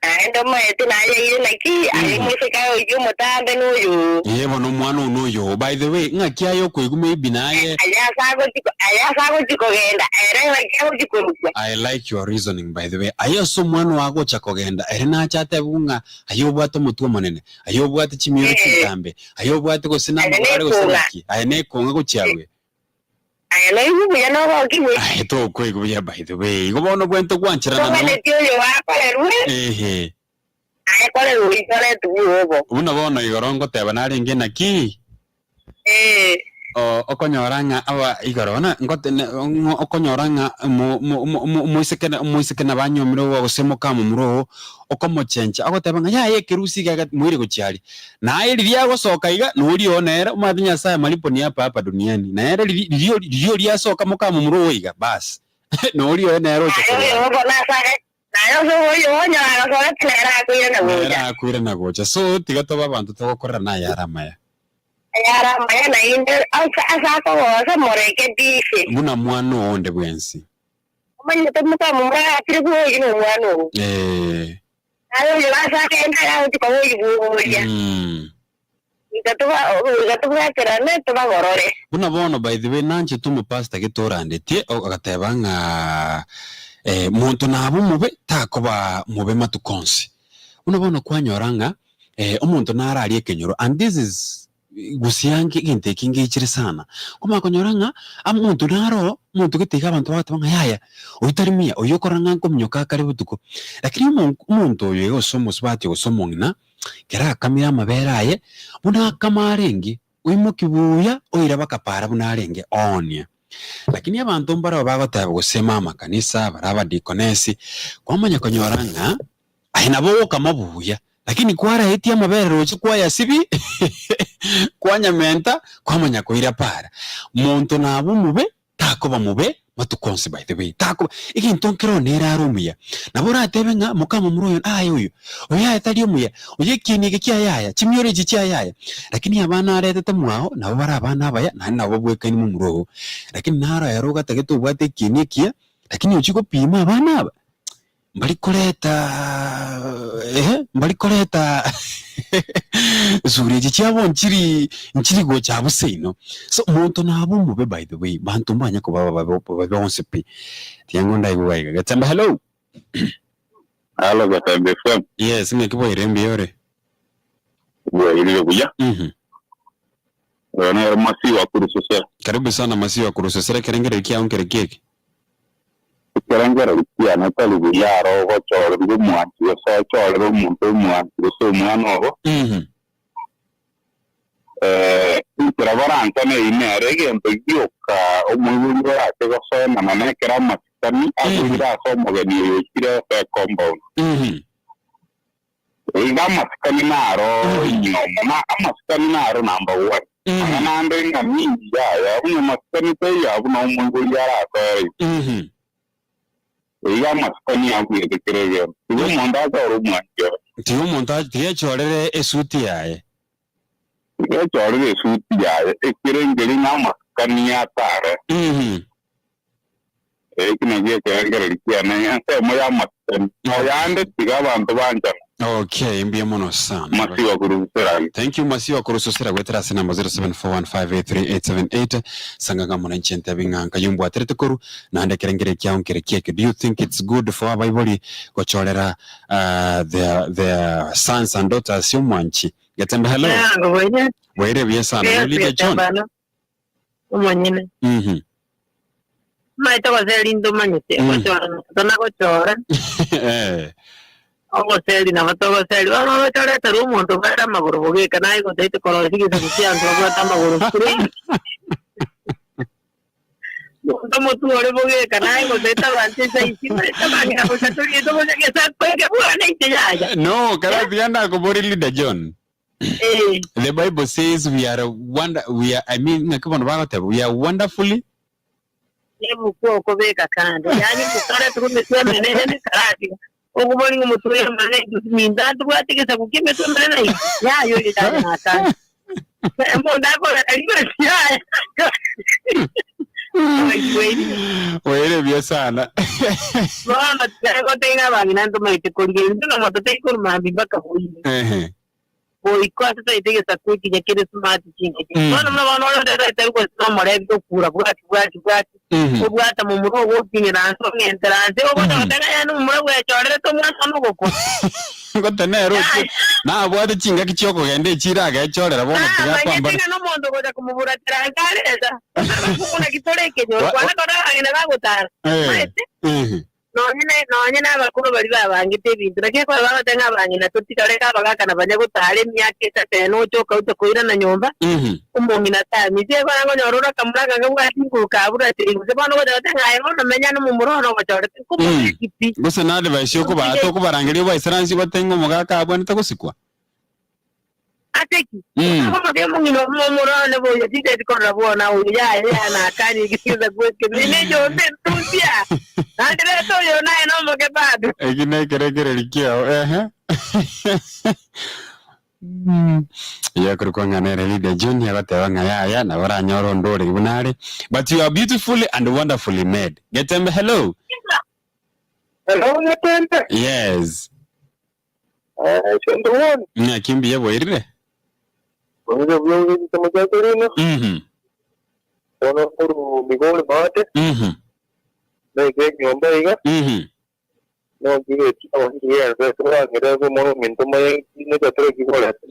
Naende omoeti nayeire naki aye omoiseke aye oyio omotambe noyo oo. Ee bono omwana oo noyo oo. By the way, ng'aki aye okoigwa maybe naye. Aye ase agochi aye ase agochi kogenda ere ng'aki agochi korukwa. I like your reasoning by the way. Aye ase omwana oo agocha kogenda ere nache atebigwe ng'a aye obwate omotwe omonene, aye obwate chimioro chintambe, aye obwate gose namagoro are gose naki, aye nekong'a gochia abwe. Aye noigwe buya nogokigwe. Aye tokoigwa buya by the way. Igo bono bwente gwancherana no. Toganeti oyo gwakorerwe. Ehe. Aye korerwe oichoretwe bwobo. Buna bono igoro ngoteba narenge naki? Ee. O, okonyora ng'a aba igoro bono ngote ne ng'o okonyora ng'a mo mo mo mo omoiseke na omoiseke nabanyomire obo gose mokamomura oo, okomochencha ogoteba ng'a yaya ekerusi iga iga moire gochia aria. Naye riria agosoka iga, noria oo nere, omanyete Nyasae malipo ni hapa hapa duniani, nere riri riria riria oria asoka mokamomura oo iga, baas, noria oye nere ocha Naye oyo korwana. obo nase naye ase oyo onyora agasoka nere akoirana Nere gocha. akoirana gocha. So, tiga tobe abanto togokorera naye are amaya. Ayare amaya naende ase ase akogosa morekebishe. Buna mwana oo onde bwensi. Omanyete mokamomura gachire bwoyi nomwana oo. Ee. Naye oyo ase agende agagochia koba oyoboria, goika toba goika tobwaterane tobagorore. Buna bono by the way nanchete omopastor gete orandetie agateba ng'a monto nabe omobe takoba mobe matuko onsi. Buna bono kwanyora ng'a omonto nararie ekenyoro and this is Gose ange egento eke ngechire sana, nkomanya konyora ng'a omonto naro oo, omonto gete iga abanto bagoteba ng'a yaya, oyio tari muya, oyio okorora ng'a nkominyoka akare botuko. Lakini omo omonto oyo iga gose omosubati gose omong'ina, ekero akamire amabere aye, buna akama arenge, oimokia buya, oira bakapara buna arenge, oonia. Lakini abanto mbarabwo bagoteba gose mama kanisa, bare abadikonesi, kwamanya konyora ng'a aye nabo ogokama buya, Lakini kwaraetie amabere roche kwayasibia, kwanyamenta, kwamanya koira para. Monto nabe omobe, takoba mobe matuko onsi by the way, takoba, egento nkere nere are omuya. Nabo oratebe ng'a mokamomura oyo aye oyo, oyo aye tari omuya, oyo ekieni eke kiaye aya, chimioro echi chiaye aya. Lakini abana aretete mwao, nabo bare abana abaya, naende nabo babwekaine momura oo. Lakini naro ere ogatagete obwate ekieni ekiya, lakini ochie gopima abana aba, Mbari koreta eh, mbari koreta sura echi chiabo nchiri nchiri gocha abwo seino. So monto nabe omobe by the way, banto mbanye koba babe babe bonsi pi. Tiga ndaigwe iga. Getembe hello. Halo Getembe FM. Yes, ng'aki bwaire mbuya ore? Bwairire buya. Oyo nere Masiwa korwa Sosera. Karibu sana Masiwa korwa Sosera, ekerengererio kiao nkere kieki? Ekerengererio kiane tari buya aro ogochorerwa omwanchi gose ochorere omonto omwanchi gose omwana obo. Enchera baranchane eyio nere egento gioka omoibori orache gosoenana nekero amasikani abuire ase omogeni oyo ochire ase ecompound. Iga amasikani naro inyomo na amasikani naro number one. Amang'ana ande ng'a mingi yaya buna masikani taiyo abwo nao omoibori arasoere ime. Iga amasikani abuete kera egento. Tiga omonto achore omwanchi oye. Tiga omonto a- tiga echorere esuti yaye. Tiga echorere esuti yaye ekere nkeri ng'a amasikani atare. Eki nakio ekerengererio kiane, ensemo y'amasikani. Ayande tiga abanto banchane. Okay, mbuya mono sana. Masiwa korwa Buserani. Thank you Masiwa korwa Susera goetera ase namba 0741583878 sanga ng'a mwananchi entebi ng'a nkayo mbwaterete koru naende ekerengererio kiao nkere kieke do you think it's good for abaibori gochorera uh, their, their sons and daughters omwanchi Getembe hello Yango boine. bwaire buya sana Yes, Lydia John Getembano. Omonyene. Mhm. Omanyete goseri ntomanyete, ogochora tona gochora, Eh. ogoseri nabo togoseri. Bono oroche oreterwe omonto obwate amagoro bogeka naye gotaete korosia egesaku kianto babwate amagoro straight. Omonto omotwe ore bogeka naye gotaete abanto esaisi omanyete abang'ina bosa toriete bosa egesaku eke bwana inche yaya. No, karatiga ndakobori Leader John. Eh. The Bible says we are wonder we are I mean ng'aki bono bagoteba we are wonderfully Nebuku okobeka kando yaani mokare turi emetwe emenene nekaratiga okobori ng'a omotwe oyo omonene intwe minto ntobwate egesaku kia emetwe emenene intwe yaya oyo tari nakare omonto akore ribasi yaya Oere buya sana. Bono tiga goteba ng'a abang'ina ntomaete korigia intwe na omonto tari korwa mambia mpaka boime. Ehe. Goika ase toete egesaku ekiya kere smart chingaki. Bono buna bono ore otete tari gose nomorebi tokura bwati bwati bwati. Obwata momura ogokinyera nse ong'entera nse ogocha goteba ng'a yaani omomura bwechorerete omwana one ogokwa. Gote nere oche nabwate chingaki chiokogenda echiro agechorera bono tiga Namanyete akwambara. ng'a nomonto ogocha komoburatera nse aresa. Abakungu naki tore ekenyoro Wa- kwana kore abang'ina bagotara. Eh, Omanyete? ehe. Nonye ne, nonye nabakoro baria babangete ebinto, naki ekero bagoteba ng'a abang'ina totigareke abagaka na banya gotara emiaka etato ene oche okauta koirana nyomba, omong'ina tamisi. Ekero nkonyora ore akamura akange bwati nguru kaburatiri gose bono ogocha goteba ng'a aye bono menya nomomura one ogochorete, nkomobeki pi. Gose na advice okobaa tokobarangeria obaisaransie batebe ng'a omogaka abwenerete gosikwa. Ase ki? Omote omong'ina omomura one boyo tinteti korora bwona oyo yaya yaya nakanie egesaku eke nine enyomba entuntia naende reta oyo naye nomoke bado. Eki nekerekereri kiao ehe. Yakorokwa ng'a nere Lydia Junior agoteba ng'a yaya nabo oranyore onde ore buna are but you are beautifully and wonderfully made. Getembe hello. Hello, Getembe. Yes. Eh, sento bono. Ng'aki mbuya bwairire? Boire buya ore chisemo chia Torino. Mhm. Bono koru Migori maate. Mhm. Naike enyomba iga. Mhm. No ngigeti abangigende turangire ko mono minto maye nechatire kigorete.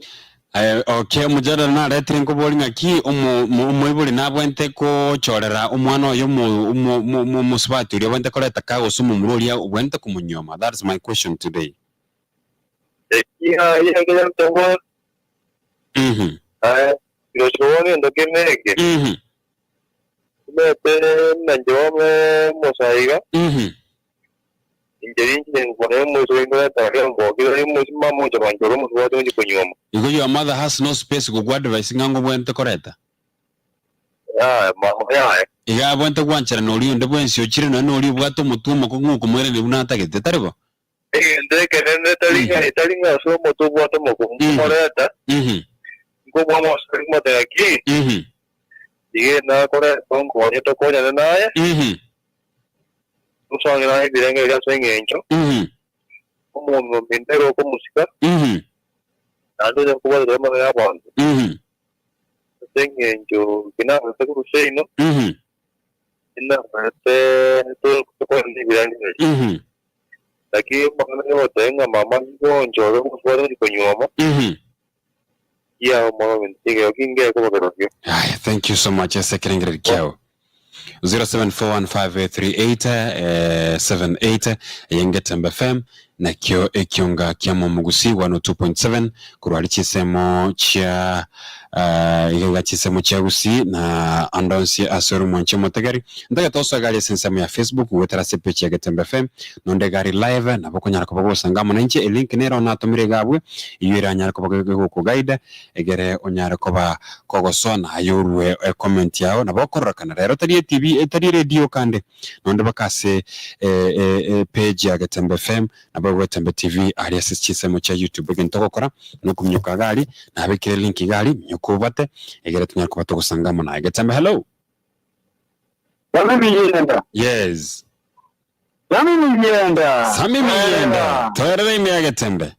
Eh, okay, omojadala naretire nkobori ng'aki omo- mo- omoibori nabwente kochorera omwana oyo omo- omo- omo- omo- omosubati oria obwente koreta ka gose omomura oria obwente komonyuoma. That is my question today. Ekiaye ekeyantongo Mhm. eh kirochiko gento kende eke. Mhm. Omanyete buna inche bono omosaiga, Mhm. inche rinche nkwane omoiseke nkoreta aria mbokire aria omoiseke mama ocha kwanchora omosubati ngochia konyuoma. Igo your mother has no space gokuadvise ng'a ngobwenerete koreta? Yaya mama yaya. Iga abwenerete gwancherana oria onde bwensi ochire nonya noria obwate omotwe omokong'u okomoiraneria buna atagete, tari bo? Egento ekenene tari ng'a tari ng'a ase omote obwate omokungu nkomoreta, nkobua omosani nkomotebia ki, iga nakoreta onkonye tokonyane naye, tosange naye ebirengererio ase eng'encho omonto ominto ere okomosika, naende onye kobwateria amang'ana y'abanto, ase eng'encho ki nakorete korwa seino, Inabarete tokonyane ebirengererio. Naki amang'ana yogoteba ng'a mama nigo onchore omosubati gochia konyuoma, kiao mono gento kegeo kingekoba kerokio. Aya, thank you so much ase ekerengererio kiao. 0741583878 eye Ngetembe FM. Nakio ekionga kia Momogusi 102.7 korwa aria chinsemo chia iga iga chinsemo chia Gusii na ande onsi ase ore omwanchi omotegeri. Ntagete osoe iga aria ase ensemo ya Facebook goetera ase epage ya Getembe FM nonde iga aria live nabo okonyara koba gosanga amo nainche elink nero natomire iga abwe eyio eranyare koba gegokoguide egere onyare koba kogosoa naye orue ecomment yao nabo okororekana rero tari etv tari eredio kande Nonde baka ase epage ya Getembe FM nabo Getembe TV aria ase chinsemo chia YouTube. Egento ogokora nokominyoka iga aria, nabekire link iga aria, minyoka obate egere tonyare koba togosanga amo naye. Getembe hello. Sami Miyienda. Yes. Sami Miyienda. Sami Miyienda. Toerere ime ya Getembe.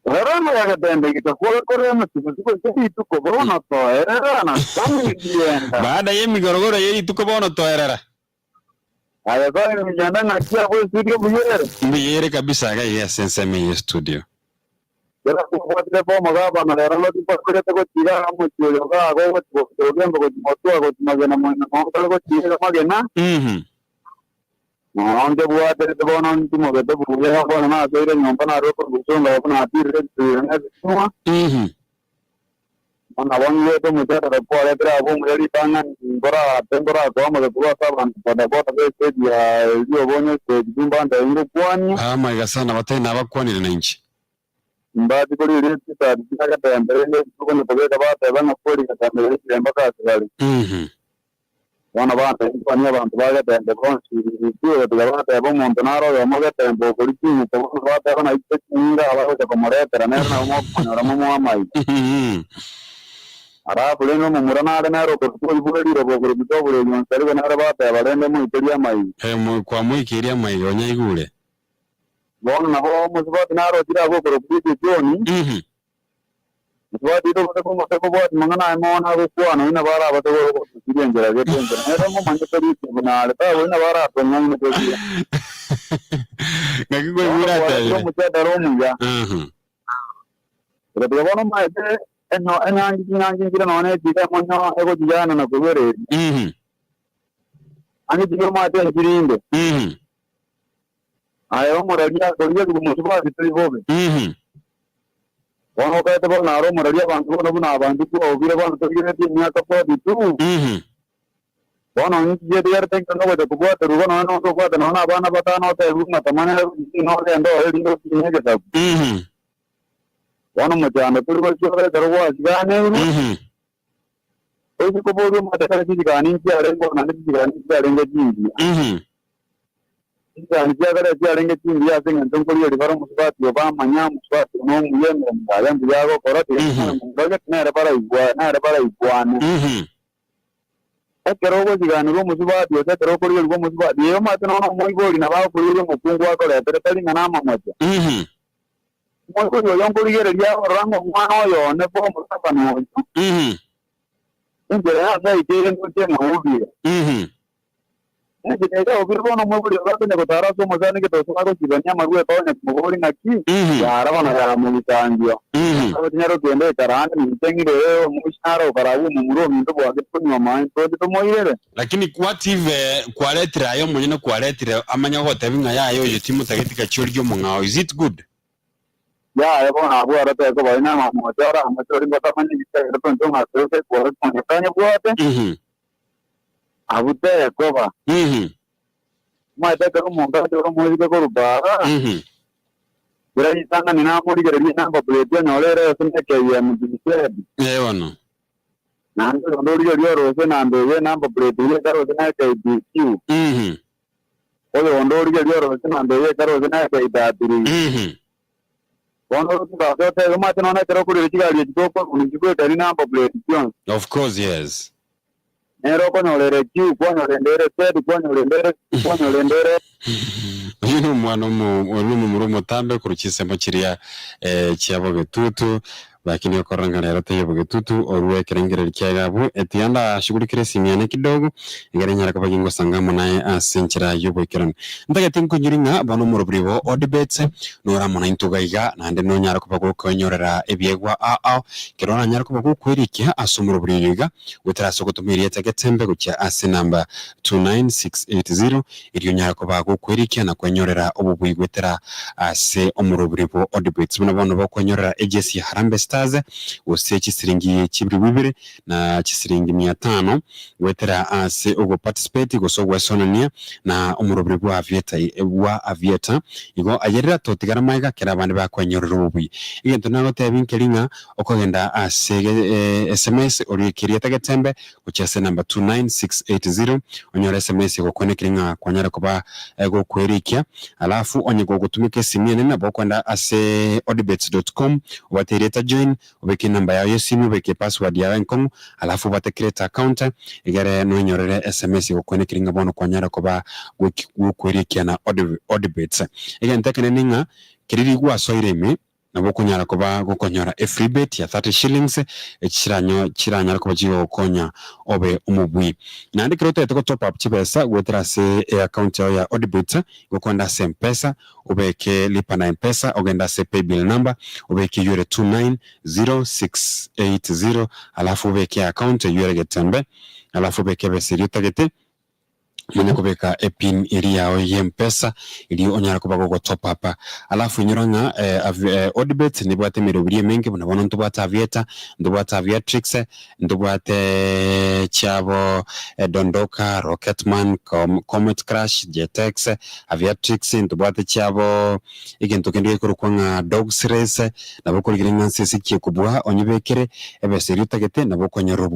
Rora noyagetembe gitakwore kore emesigo-sigo ase rituko bono toerera na Sami Miyienda. Baada y'emigorogoro ye rituko bono toerera. Aye Sami Miyienda ng'aki abwo estudio mbuya ere? Mbuya ere kabisa iga iga ase ensemo eye y'estudio. Kera kwabwatire bomogabana rero Loti mbwakorete gotiga omochie oyo iga agogochia gochia ogembe gochia motwe gochia magena moino nonye kare gochia iga magena. Nonya nkebwaterete bono ntimogete buya, bono nasoire nyomba narue korwa bosongo abwo natirire ebituiro na ebitunwa. Bono nabo ng'igwete omochakano kwaretire abwo omuya ritang'ani, nkorate nkorakoa amage korwa ase abanto bodaboda b'esegi ya erio obonye esegi timbantebie ngokwanie. Amaiga sana batari nabakwanire nainche. Timbati korigereria chisati chiagetembe, rende rituko kobeka bateba ng'a kweri getembe yaikire mpaka ase bare. Bono bantebi abanto ba getembe bonsi, Intwe tiga bateba omonto nare oyomo getembe okori ching'uko, bono bateba naitwe chinyinga abagocha komoretera, nere nabo mokomonyora momoe amaiga. Alafu rende omomura nare nere okorokwa oibwe riroba okorokwa oboreri onsi arigwe nere bateba rende moikerie amaiga. Kwamoikeirie amaiga onyaigure. Bono nabo omosubati narochire abwo okorokwa Gideoni. Mosubati oito gose komose kobwati mang'ana aye mono agokwana, oyio nabo arabase gotusiria enchera gete enchera. Nere momanyete riicho buna are, taba oyio nabo aratong'aine tosia. Ng'aki Bono kwaigure kwaretire atebire? omochadara omuya. Egatiga bono omaete enyo enyangi chinyangi nchire nonya ne echiika emonyo egochiyana na korwa ereri. Ang'e chiria omaete enchirinde. Aye omoraria, korigereria omosubati tori bobe. Bono okaete bono naro omoraria abanto bono buna abanto kwaobire bono torigereretie emiaka 42. Bono inki getigarete ekero nogocha kobwaterwa igo nonya nonde obwate nonya na abana batano otebigwe ng'a tamanya gochia nogende oye erinde otiine egesaku. Bono omochando tori gochia ekero gwasiganeirwe. Oise koboria omwate kare chisigani nchiarenge oo naende chisigani nchiarenge chingiya. Chisigani chia kare chiarenge chingiya ase engencho nkorigereria bare omosubati obo amanya, omosubati one omuya, emeremo yaye mbuya agokora, tiga tomanye momura gete nere baraigwa nere baraigwane. Ekero ogosiganirwa omosubati gose ekero okorigerigwa omosubati, ee omanyete nonya omoibori nabo agokorigereria omokungu akoretere tari ng'a namamocha. Omoibori oyo nkorigereria akorora ng'a omwana oyo one bw'omosabani oyo, enchera y'ase aikeire ndoche ng'a obire. Enchera eye obire bono omoibori oyo gakonya gotara ase omosani gete gose gagosibania amarwa etonya komoboria ng'aki, yara bono yamogisangio. Agotinyara okende ekara ande ninche ng'ire ee omoisia are okaragwe omomura ominto bwake konywa amae ntodi tomoirere. Lakini what if kwaretire aye omonyene kwaretire amanye gogotebia ng'a yaya oyo timotageti gachia origie omong'ao is it good? Yaya bono abwo aratebe koba aye namamocho ore amache oria ngotamanya ebichegere tonto ng'a ase ose kwore Nyasae bwate, abwo tekoba. Omanyete ekero omonto achore omoiseke korwa bara, kera ritang'ani namorigereria enumber plate onyore ere ase ne KMTZ. Ee bono. Naende oyonde origereria orose enamba eye enumber plate eye ekarose ne KDQ. Oyonde origereria orose enamba eye ekarose ne KW. Bono orotuke ase otebe, omanyete nonya ekero okorire chigari echi tokorwa nchibwekani number plate chionsi. Of course yes. Nere okonyora ere Q, kwanyora ende ere Z, kwanyora ende ere C, kwanyora ende ere. Oyio nomwana omo, oyo nomomura omotambe korwa chinsemo chiria eh, chia bogetutu. Lakini okorora ng'a rero taiyo bogetutu, orue ekerengererio kia iga abwo, etiga ndashughulikere esimi yane kidogo, egere nyare koba gingosanga amo naye ase enchera y'oboikeranu. Ntagete nkoinyore ng'a bono omorobiri bo Odibets nore amo naintwe iga iga, naende nonyare koba gokoenyorera ebiegwa ao ao, ekero oranyare koba gokwerikia ase omorobiri oyo iga, goetera ase ogotoma erieta Getembe gochia ase enamba 29680, erio onyare koba gokwerikia na kwenyorera obobui goetera ase omorobiri bo Odibets. Buna bono bokwenyorera ejesi ya Harambee Stars gose chisiringi chibiribu ibere na chisiringi mia tano goetera ase ogoparticipate gose ogwesonania na omorobiri bwa Aviator bwa Aviator. Igo ayerera totigara magega kera abande bakwenyorera obobui. Egento nagotebia nkeri ng'a okogenda ase sms oriike erieta Getembe gochia ase enamba 29680 onyore sms egokwanekire ng'a kwanyara koba gokwerikia. Alafu onye gogotumeka esimi enene nabo okoenda ase odibets.com obate erieta join obeke enamba yao yesimi obeke epassword yao enkong'u alafu obate create account egere noenyorere sms egokwanekire ng'a bono kwanyara koba gokwerikia na odibets. Egento ekenene ng'a keria rigwasoire ime Nabo okonyara koba gokonyora efree bet ya 30 shillings echi chiranyare koba chigogokonya obe omobui. Naende ekero otagete go top up chibesa goetera ase eaccount yao ya Odibet, igo okoenda ase Mpesa, obeke lipa na Mpesa, ogende ase paybill number, obeke eywo ere 290680, alafu obeke eaccount eywo ere Getembe, alafu obeke ebesa eria otagete. Omanye kobeka epin eria yao y'empesa erio onyare koba gogo top up. Alafu inyora ng'a Odibet nebwate emeroberi emenge buna bono ntobwate Aviator, ntobwate Aviatrix, ntobwate chiabo Dondoka, Rocketman, Comet Crash, Jetex, Aviatrix, ntobwate chiabo egento kende gekorokwa ng'a Dogs Race, nabo okorigereria ng'a nse ase ki ekobua onyebekere ebesa eria otagete nabo okonyora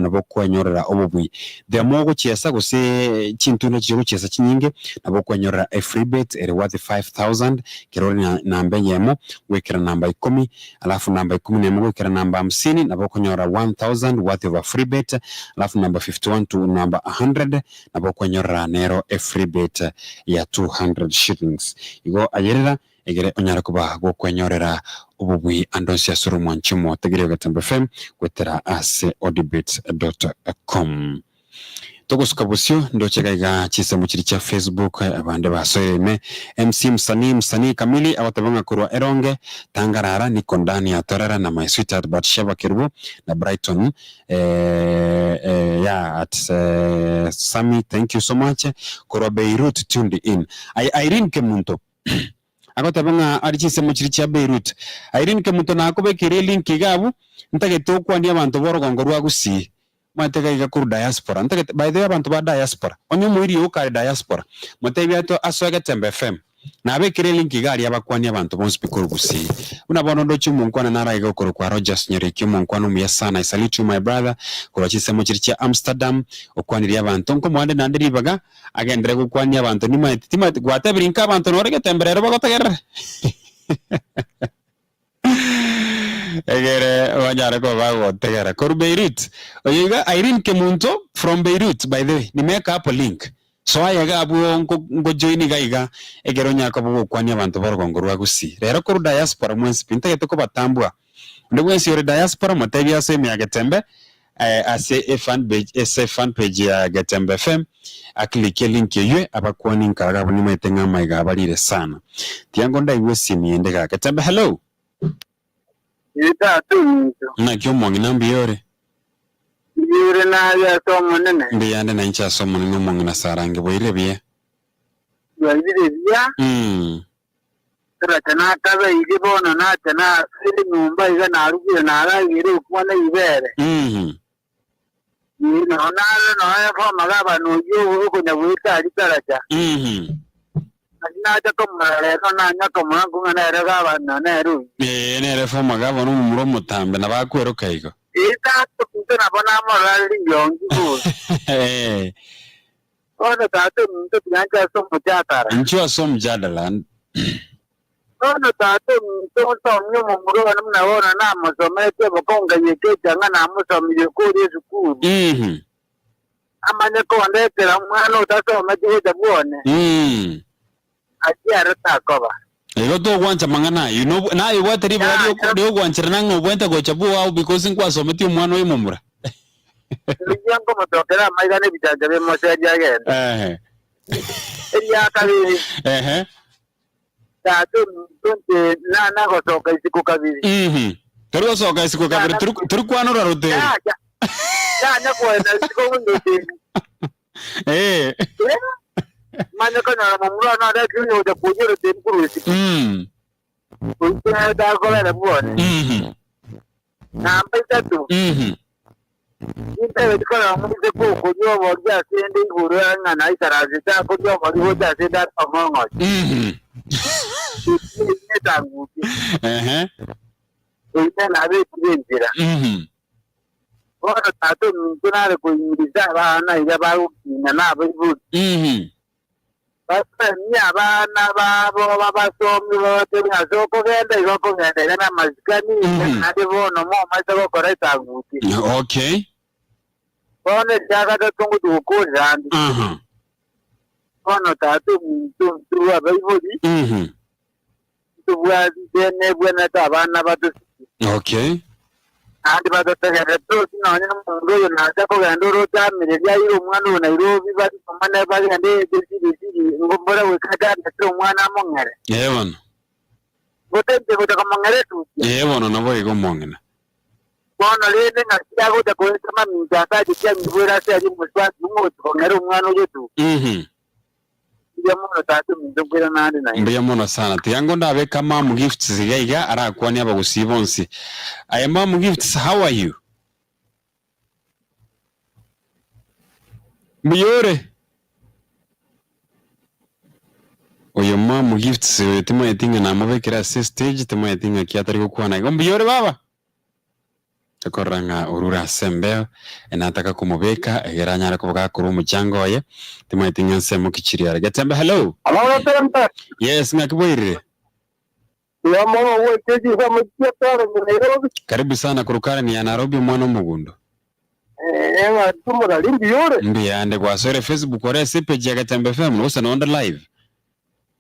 nabo okwenyorera obobui. The more ogochiesa gose chintunda chiria ogochiesa chinyinge, nabo okwenyorera a free bet ere worth 5000 ekero ore na namba eyemo goikera namba ikomi, alafu namba ikomi na emo goikera namba hamsini nabo okonyora 1000 worth of a free bet, alafu namba 51 to namba 100 nabo okwenyorera nero a free bet ya 200 shillings. Igo ayerera Egere onyare koba gokwenyorera obobui ande onsi ase ore omwanchi omotegereria o Getembe FM goetera ase odibits.com. Togosuka bosio ndoche iga iga chinsemo chiria chia Facebook abande basoire ime. MC Msanii Msanii Kamili agoteba ng'a korwa Eronge Tangarara niko ndani ya Torera na my sweetheart Batsheba Kerubo na Brighton eh, eh, yeah, at eh, Sammy thank you so much korwa Beirut tuned in. Aye Irene Kemunto Agoteba ng'a aria chinsemo chiria chia Beirut. Irene Kemunto nakobekeire elink iga abwo, ntagete okwanie abanto b'orogongo rwa Gusii. Omanyete iga iga korwa diaspora. Ntagete, by the way abanto ba diaspora, onye omoiri oyo kare diaspora, motebie ato asoe Getembe FM. Nabekire elink iga aria abakwanie abanto bonsi pi korwa Gusii. Buna bono ndoche omonkwana naro aiga okorokwa Rogers Nyariki omonkwana omuya sana. I salute you my brother korwa chinsemo chiria chia Amsterdam, okwanirie abanto. Nkomoa nde naende ribaga. Agenderere gokwania abanto, Nimaeti, timaeti, gwatebire inka abanto nore getembe rero bagotegerere? Egere banyare koba bagotegera. Korwa Beirut, oyo iga Irene Kemunto from Beirut, by the way, nimeweka hapo link. Soa iga abwo nko nkojoin iga iga ekero onyare koba ogokwania abanto b'orogongo rwa Gusii. Rero korwa diaspora mwensi pi, ntagete kobatambua. Onde bwensi ore diaspora motebie ase ime ya Getembe, Ase efanpage ase efanpage ya Getembe FM aclickie link eywe abakwani nkarora abwo nimaete ng'a amaiga abarire sana. Tiango ndaigwe esimi ende ga Getembe hello. Ee tata ominto. Naki omong'ina mbuya ore? Mbuya ore naye ase Omonene? Mbuya ande nainche ase Omonene omong'ina Sarange bwairire buya? Bwairire buya. Taracha nakabeire bono nacha nasoire nyomba iga narugire narageire obokima na ibere. Ee, nonya naro nonya former gavana oyio okonya goeta aria taracha. Naki nacha komorora rero nanya komorora nkong'a nere gavana nere oyio. Ee, nere former gavana omomura omotambe nabo akweroka igo. Ee, tata ominto nabo namorora are riongi bori. Ee. Bono tata ominto tiga nche ase omojadala. Inchuo ase omojadala. Bono tata ominto nsomie omomura one buna bono namosometie obokong'u nkayeka echang'a namosomirie koria esukuru. Amanye kondetera omwana otasometi gocha bwone, ayio aro takoba. Igo togwancha mang'ana ayio. Nobu- Naye obwate ribaga Ya, rioko- ya. riogwancherana ng'a obwate gocha bwao because nkwasometie omwana oyo momura. Rigia nkomotokera amaiga na ebitancha bimoseria agende. Ehe. Eria kabere, Ehe. tata ominto nche nana gosoka isiko kabere. Mhm. Tori gosoka isiko kabere, Nana tori tori kwanora roteri. Yaya, yanya koenda isiko gocha Eh. Manye konyora momura one oretire onye gocha kwoyia oroteri korwa isiko. Goika takorera bwone. Namba isato, Intebe tikorora omoiseke okoria obori ase ende igoro ng'a naikaransete akoria obori gocha ase ende ase omong'ochi. Eki netanguche. Eyio nabekire enchera. Bono tata ominto nare koimirisa abana iga bagokina nabaibori. Basemie abana babo babasomie babatebie ase okogenda iga okogenda iga namasikani, naende bono momaete gokora esanguti. Okay. Bono ekia gatato ngochia gokorera ande. Bono tata ominto intwe abaibori, ntobwati nebwenerete abana batosike. Okay. Naende batotegerere tosi nonya nomonto oyo nacha kogenda oroche amirerie aire omwana oyo Nairobi barikomane bagende esiri siri mbora goika achandete omwana among'ere. Ee bono. Gose inche gocha komong'era etukia. Ee bono nabo igo omong'ina. Bono rende ng'aki agocha koeta mamincha ase achetie anyigwere ase aria omosubati buna ogochia kong'era omwana oyo etukia. Mbuya mono tata ominto nkoirana ande naye. Mbuya mono sana. Tiga ngo ndabeka Mum Gifts iga iga arakwanie abagusii bonsi. Aye Mum Gifts how are you? Mbuya ore? Oyo Mum Gifts oyo timanyeti ng'a namobekire ase estage timanyeti ng'aki atari gokwana igo. Mbuya ore baba? Ekorora ng'a orure ase embeo, nataka komobeka egere anyare koba gakorwa omochango oye, timanyeti ng'a ensemo ki chiri are. Getembe hello. Hello Getembe. Yes, ng'aki bwairire? Buya mono goika chinsemo chia Karen Nairobi. Karibu sana korwa Karen ya Nairobi omwana omogundo. Eh, ng'aki omorari mbuya ore? Mbuya ande gwasoire Facebook ore ase epage ya Getembe FM gose nonde live?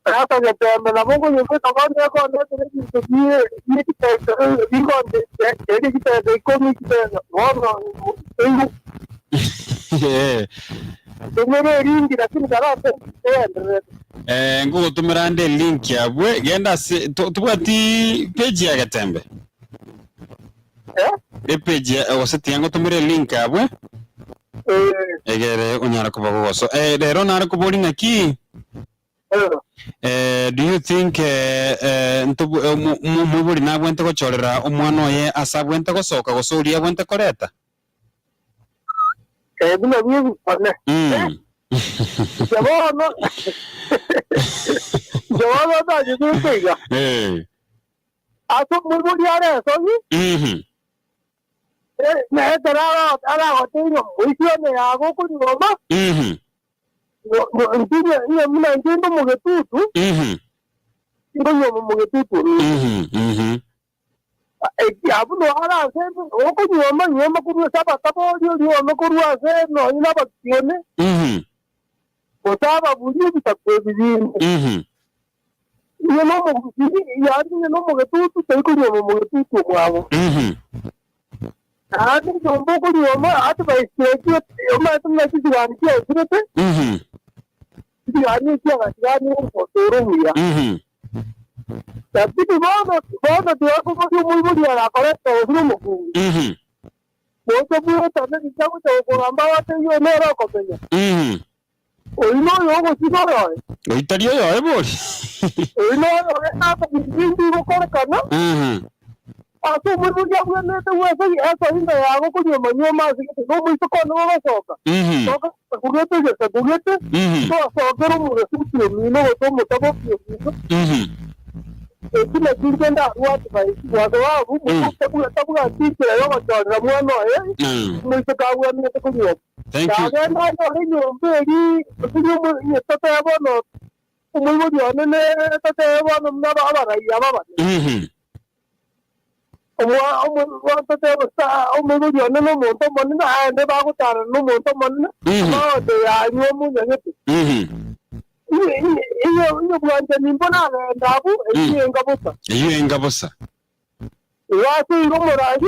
Sasa Getembe nabo nkoyebeka bono ekondetera ebinto bie bie chibesa bikonde eria chibesa ikomi chibesa bono eigu Eh, tumere eringi lakini karase egendererete. eh, ngogotomera ande link abwe genda ase to- tobwati page ya Getembe Eh? epage ya gose tiga ngotomere link abwe Eh, egere onyare koba gogoso eh, rero nare kobori ng'aki eh. Eh, do you think eh, eh, ntobu- eh, omo- omo- omoibori nabwente gochorera omwana oye ase abwente gosoka gose oria abwente koreta? Eh, buna bw'ebikone. Mm. Inche bono, inche bono otanyigwete iga. Eh. Ase omoibori are ensoni, Mhm. eh, na ekero ara- aragoteire omoisia one yago okonyuoma, Mhm. Inche inye buna inche inde omogetutu, Mhm. nkonyuoma omogetutu ominto. Mhm. Mhm. Eki abwo noare ase okonyuoma, nyuoma korwa ase abatabori, onyuome korwa ase nonye na abakione, Mhm. gose ababuri ebisaku ebi binde. Mhm. Inye nomogusii, yaani inye nomogetutu, tari konyuoma omogetutu omwabo. Mhm. Naende nyomba okonyuoma, advice echio omanyete buna chisigani chiaisirete, Mhm. chisigani echio agasigani omonto ore omuya. Mhm. Lakini bono bono tiga koboria omoibori agakoreta gose nomokungu. Mhm. Gocha bwetane richa gocha gokogamba abatebie oyo nere okomenya. Mhm. Oyio noyo ogosina oyoye. Oyio tari oyoye bori. Oyio noyo ase ebinto binde bigokorekana, Mhm. ase omoibori abwenerete gwesoi esoi yago konyuoma-nyuoma ase gete, na omoiseke one gogosoka, Mhm. soka gete egesaku gete, Mhm. tosokere omogesuti omino gose omotaboki omino. Mhm. Eki nakio inche ndarue advice kwa sababu Mm. tabwati enchera yogochorera mwana oye Mm. omoiseke abwenerete konyuoma. Thank you. Nagenda anyore enyomba eria, gose totebe bono omoibori one ne totebe bono buna abarai aba abanene. Mhm. Omwa- omo- bono totebe gose omoibori one na omonto omonene, aende bagotarana na omonto omonene, Mhm. bagote yanywa omonyagete. Mhm. Inye obwanchani mbone agenda abwo, eyio enga bosa. Eyio enga bosa. Igo aseire omorari,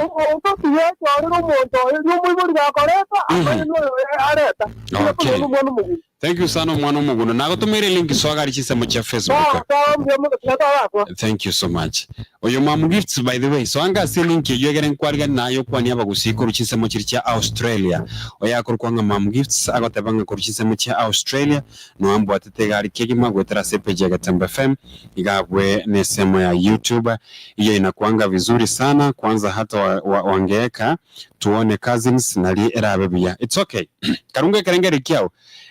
omonto tiyechorera omonto oye, riria omoibori gakoreta, amanye noyo areta. Okay. Omwana omogundo. Thank you sana omwana omogundo. Nagotomeire link soa gari chinsemo chia Facebook. Sawa sawa mbuya mono tiga torakwa. Thank you so much. Oyo Mum Gifts by the way, soa anga ase link eyio egere nkwarigani naye okwanie abagusii korwa chinsemo chiria chia Australia. Oyo akorokwa ng'a Mum Gifts agoteba ng'a korwa chinsemo chia Australia noambwatete egari kegima goetera ase epage ya Getembe FM iga abwe nesemo ya YouTube. Iyo inakuanga vizuri sana kwanza hata wa, wa, wangeeka tuone cousins nari erabe buya. It's okay. Karunga ekerengererio kiao.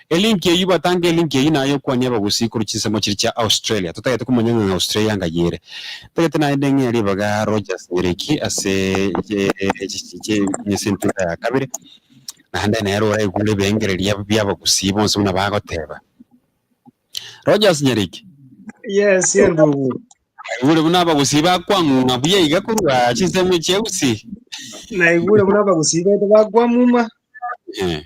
Elink eyio batange elink eyio naye okwanie abagusii korwa chinsemo chiria chia Australia. Totagete komanya ng'a Australia ng'ai ere. Ntagete naende ng'e ribaga Rogers Nyereki ase ase entuka ya kabere, naende nere oraigure ebirengererio bia abagusii bonsi buna bagoteba. Rogers Nyereki. Yes, endugu. Naigure buna abagusii bakwang'ung'a buya iga korwa chinsemo chia Gusii. Naigure buna abagusii baito bakwamuma. Eh.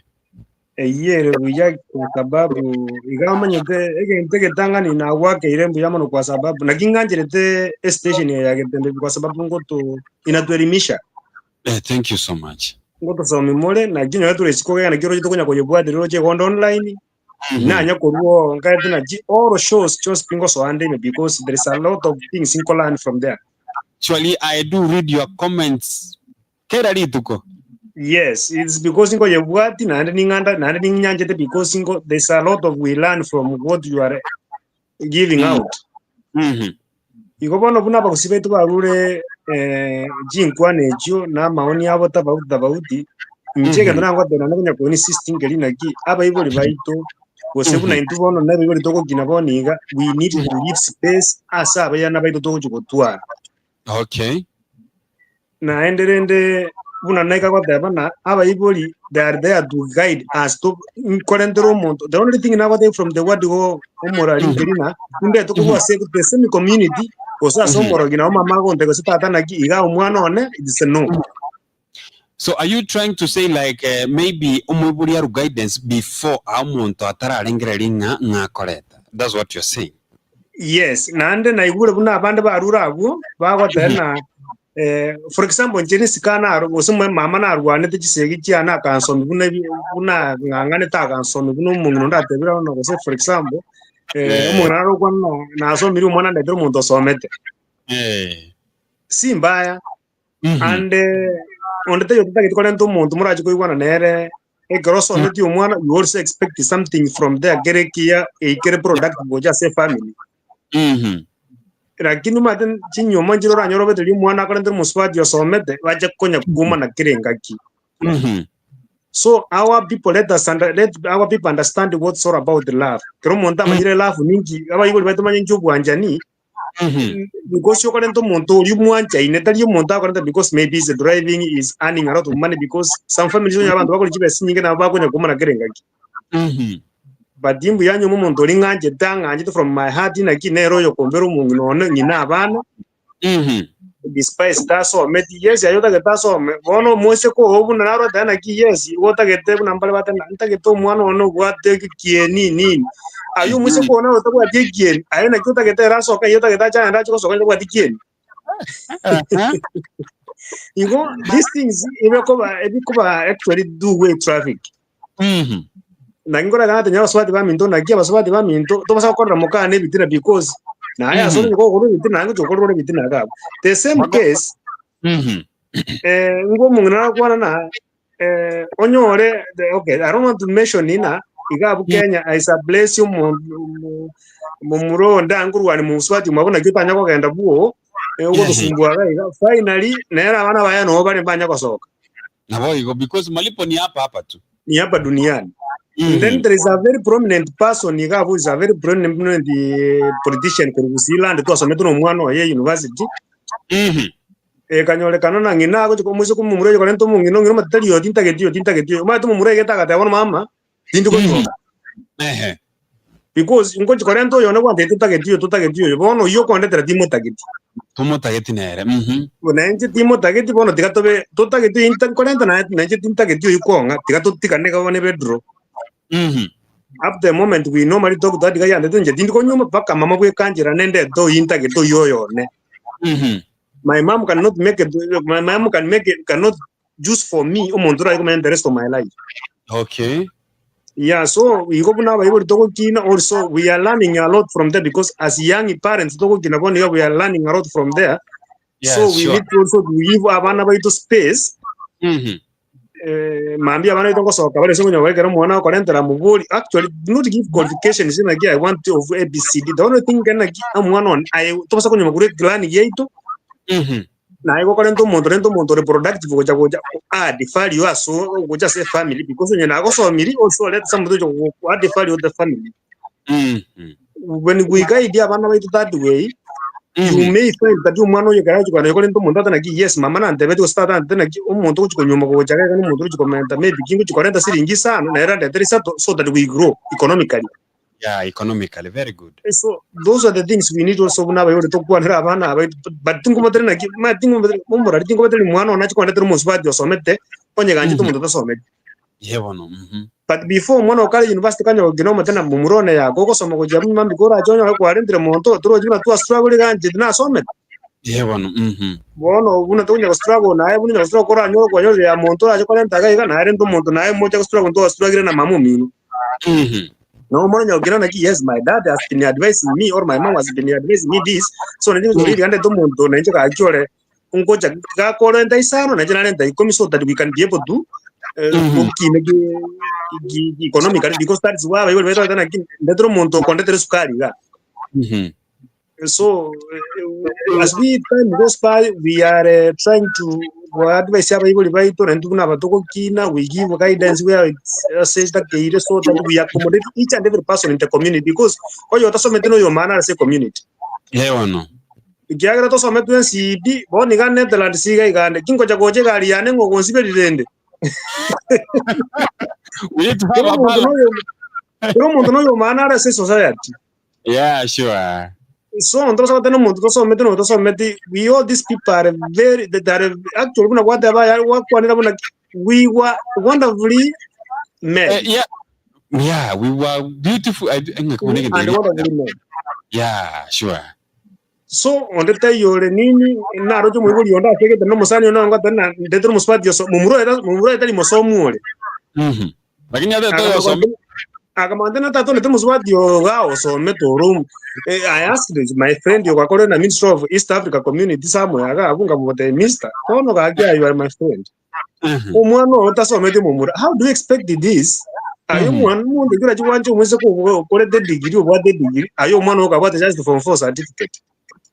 Eyio ere buya kwa sababu iga omanyete egento egetang'ani nagwakeire mbuya mono kwa sababu naki ng'ancherete estation eye ya Getembe kwa sababu ngoto inatuelimisha. Eh, thank you so much. Ngotosomi more naki nonye tore isiko iga naki oroche tokonya koyebwatera oroche egonda online nanya korwa oo nkaete naki all shows chionsi pi ngosoa ande ime because there is a lot of things nko learn from there. Actually I do read your comments Kera rituko. Yes, it's because nkoyebwati naende ning'anda naende ninyanchete because nko there's a lot of we learn from what you are giving Mm. out. Mhm. Igo bono buna abagusii baito barure eh, chinkwana echio na amaoni abo tofauti tofauti, inche egento Mhm. nagoteba naende konya ko insist nkeri naki abaibori baito gose buna Mhm. intwe bono na abaibori togokina bono iga, we need to give space ase abayana baito togochia gotwara. Okay. Naende rende buna naika goteba na abaibori they are there to guide us to nkorentera omonto the only thing nagotebia from the word go omorari nkeri ng'a nimbete korwa ase the same community gose ase omorogi nabo mama agontebia gose tata naki iga omwana one it's a no. So are you trying to say like eh, maybe omoibori aru guidance before aa omonto atararengereria ng'a ng'akoreta? That's what you're saying? Yes, naende naigure buna abande barure abwo bagoteba ng'a eh, for example inche nisika naro gose mwe mama narwanete chisegi chiane akansomia buna ebi buna ng'ang'anete akansomia buna omong'ina onde atebire bono gose for example eh, Eh. omong'ina naro okwana ng'a nasomirie omwana ndetire omonto osomete. Eh. Si mbaya, Mhm. and onde taiyo otagete korenta omonto morache koigwana nere, ekero osometie omwana you also expect something from there kere ekiya eikere productive gocha ase efamily. Mhm. Lakini omanyete chinyomba nchire oranyore obete riria omwana akorentire omosubati osomete, bache konya komana kera engaki. Mhm. So our people let us under, let our people understand what's all about love. Kero omonto amanyire love ninki, abaibori baito bamanye inki obwanchani, Because okorenta omonto oria omwanchaine, tari omonto akorenta because maybe is driving, is earning a lot of money because some families onye abanto bakore chibesa chinyinge nabo bakonya komana kera engaki. But imbuya nyuma omonto oria ng'anchete ang'anchete from my heart naki nere oyokombera omong'ina one ng'ina abana, despite tasometi, yes aye otagete asome, bono omoiseke oo buna narwete naki yes igo otagete buna mbare bateba ntagete omwana one obwate ekieni nini, Ayio omoiseke oo naro otabwati ekieni, aye naki otagete ere asoke aye otagete ache aende ache gosoka onye tabwati kieni? Igo these things ebekoba ebikoba actually do way traffic. Naki nkoragana ati onye abasubati baminto naki abasubati baminto tobasa gokorera mokana ebitina because naye ase onye kogokora ebitina naye ngocha gokorera ore ebitina iga abwo. The same case, eh, nigo omong'ina arakwana na eh, onyore the- okay, I don't want to mention ng'a iga abwo Kenya is a place omo- omo- momura onde ankorwania mosubati omwabo naki otanya kogenda bwoo, eh, ogotosumbua iga iga, finally nere abana baye noo bare mbanya gosoka. Naboigo because malipo ni hapa hapa tu. Ni hapa duniani. And then there is a very prominent person iga abwo is a very prominent eh, politician korwa Gusii land twasomete na omwana oye university. Ekanyorekana na ng'ina agochia komoisa komomura oye korenta omong'ina ong'ina omanyete tari oyo tintageti oyo tintageti oyo. Omanyete omomura aigete agateba bono mama, tindi konyuoma. Ehe. Because ngochia korenta oyo one gwantebia totageti oyo totageti oyo, bono oyio okondetera timotageti. Tomotageti nere. Mhm. Buna inche timotageti bono tiga tobe totageti oyo inta nkorenta naye na inche tintageti oyio kong'a, tiga totigane iga bono ebe draw. Mhm. Up the moment we normally talk to that guy and inche tindi konyuoma mpaka mama bwekanchera nende toyi ntagete oyio oyone. My mom cannot make it, my mom can make it, cannot choose for me omonto orare komenya the rest of my life. Okay. Yeah, so igo buna abaibori togokina also we are learning a lot from there because as young parents togokina bono iga we are learning a lot from there. Yeah, so we sure. need to also to give abana baito space eh, mambia abana baito ngosoka bare ase okonyora ekero omwana akorentera mobori actually do not give qualifications naki I want of ABCD the only thing naki omwana one aye tobasa konyora korwa eclan yaito naye gokorenta omonto renta omonto ore productive gocha gocha add value ase gocha ase efamily because onye nagosomiri also let somebody ocha go add value to the family when we guide abana baito that way you may find that omwana oyo ekero agochi kogenda korenta omonto ate naki yes mama nantebeti gose tata nantebeti naki omonto ogochi konyuoma gocha iga na omonto ogochi komenta maybe ki ngochi korenta siringi isano nere andetere isato so that we grow economically. Yeah, economically, very good. So those are the things we need also buna abaibori tokwanera abana aba but tinkomoteria naki ma tinkomoteria omorari tinkomoteria mwana one ache kondetera omosubati osomete onye ganchete omonto otasometi. Ye bono, mhm. But before omwana okare university kanya gokina omote na momura one yako ogosoma gochia abwo mambia korache onyore kwarentire monto torochi buna twa struggle ganchete nasomete. Ye bono, mhm. Bono buna tokonya go struggle naye buna onya go struggle koranyore kwanyorire ya monto orache korenta iga iga naye renta omonto naye moche go struggle ntwa struggle na mama omino. Mhm. No omwana onya gokina naki yes my dad has been advising me or my mom has been advising me this so nainche ngocha korigia ndete omonto nainche gaki ore ngocha gakorenta isano nainche narenta ikomi so that we can be able to eh, gokina ki ki economically because that is why abaibori baito bagoteba naki ndetera omonto okondetere esukari igaa. So eh, as we time goes by we are eh, trying to advise abaibori baito naintwe buna abatogokina we give guidance where it's ase etakeire so that we accommodate each and every person in the community because oyo otasomete noyo omana ase community. Ye bono. Ekiagera tosometwe ensibi, bono iga Netherlands iga igande, kingocha gocha egari yane ng'o gonsiberia rende. We need to have Kera a omonto balance. noyo kera omonto noyo omana are ase esociety. Yeah, sure. So ntobasa goteba omonto tosomete na otasometi, we all these people are very that are actually buna gwateba aya gwakwanera buna we were wonderfully Eh, made yeah. Yeah, we were beautiful. I, and wonderfully made. yeah, sure. So onde taiyo ore nini naroche omoibori onde asegete na omosani one ongote na ndetera omosubati oso momura oye momura oye tari mosomu ore. Mhm. Lakini hata toyo osome. Akamanya na tata onete omosubati oga osomete ore omo eh, I asked my friend ogakore na Minister of East Africa Community somewhere iga abwo nkamotebia mister bono gaki aye you are my friend. Mhm. Omwana oyo otasometi omomura how do you expect this? Aye Mhm. omwana omonto oyio orache gwancha omoiseke okorete edegree obwate edegree aye omwana oyo okabwate just form four certificate.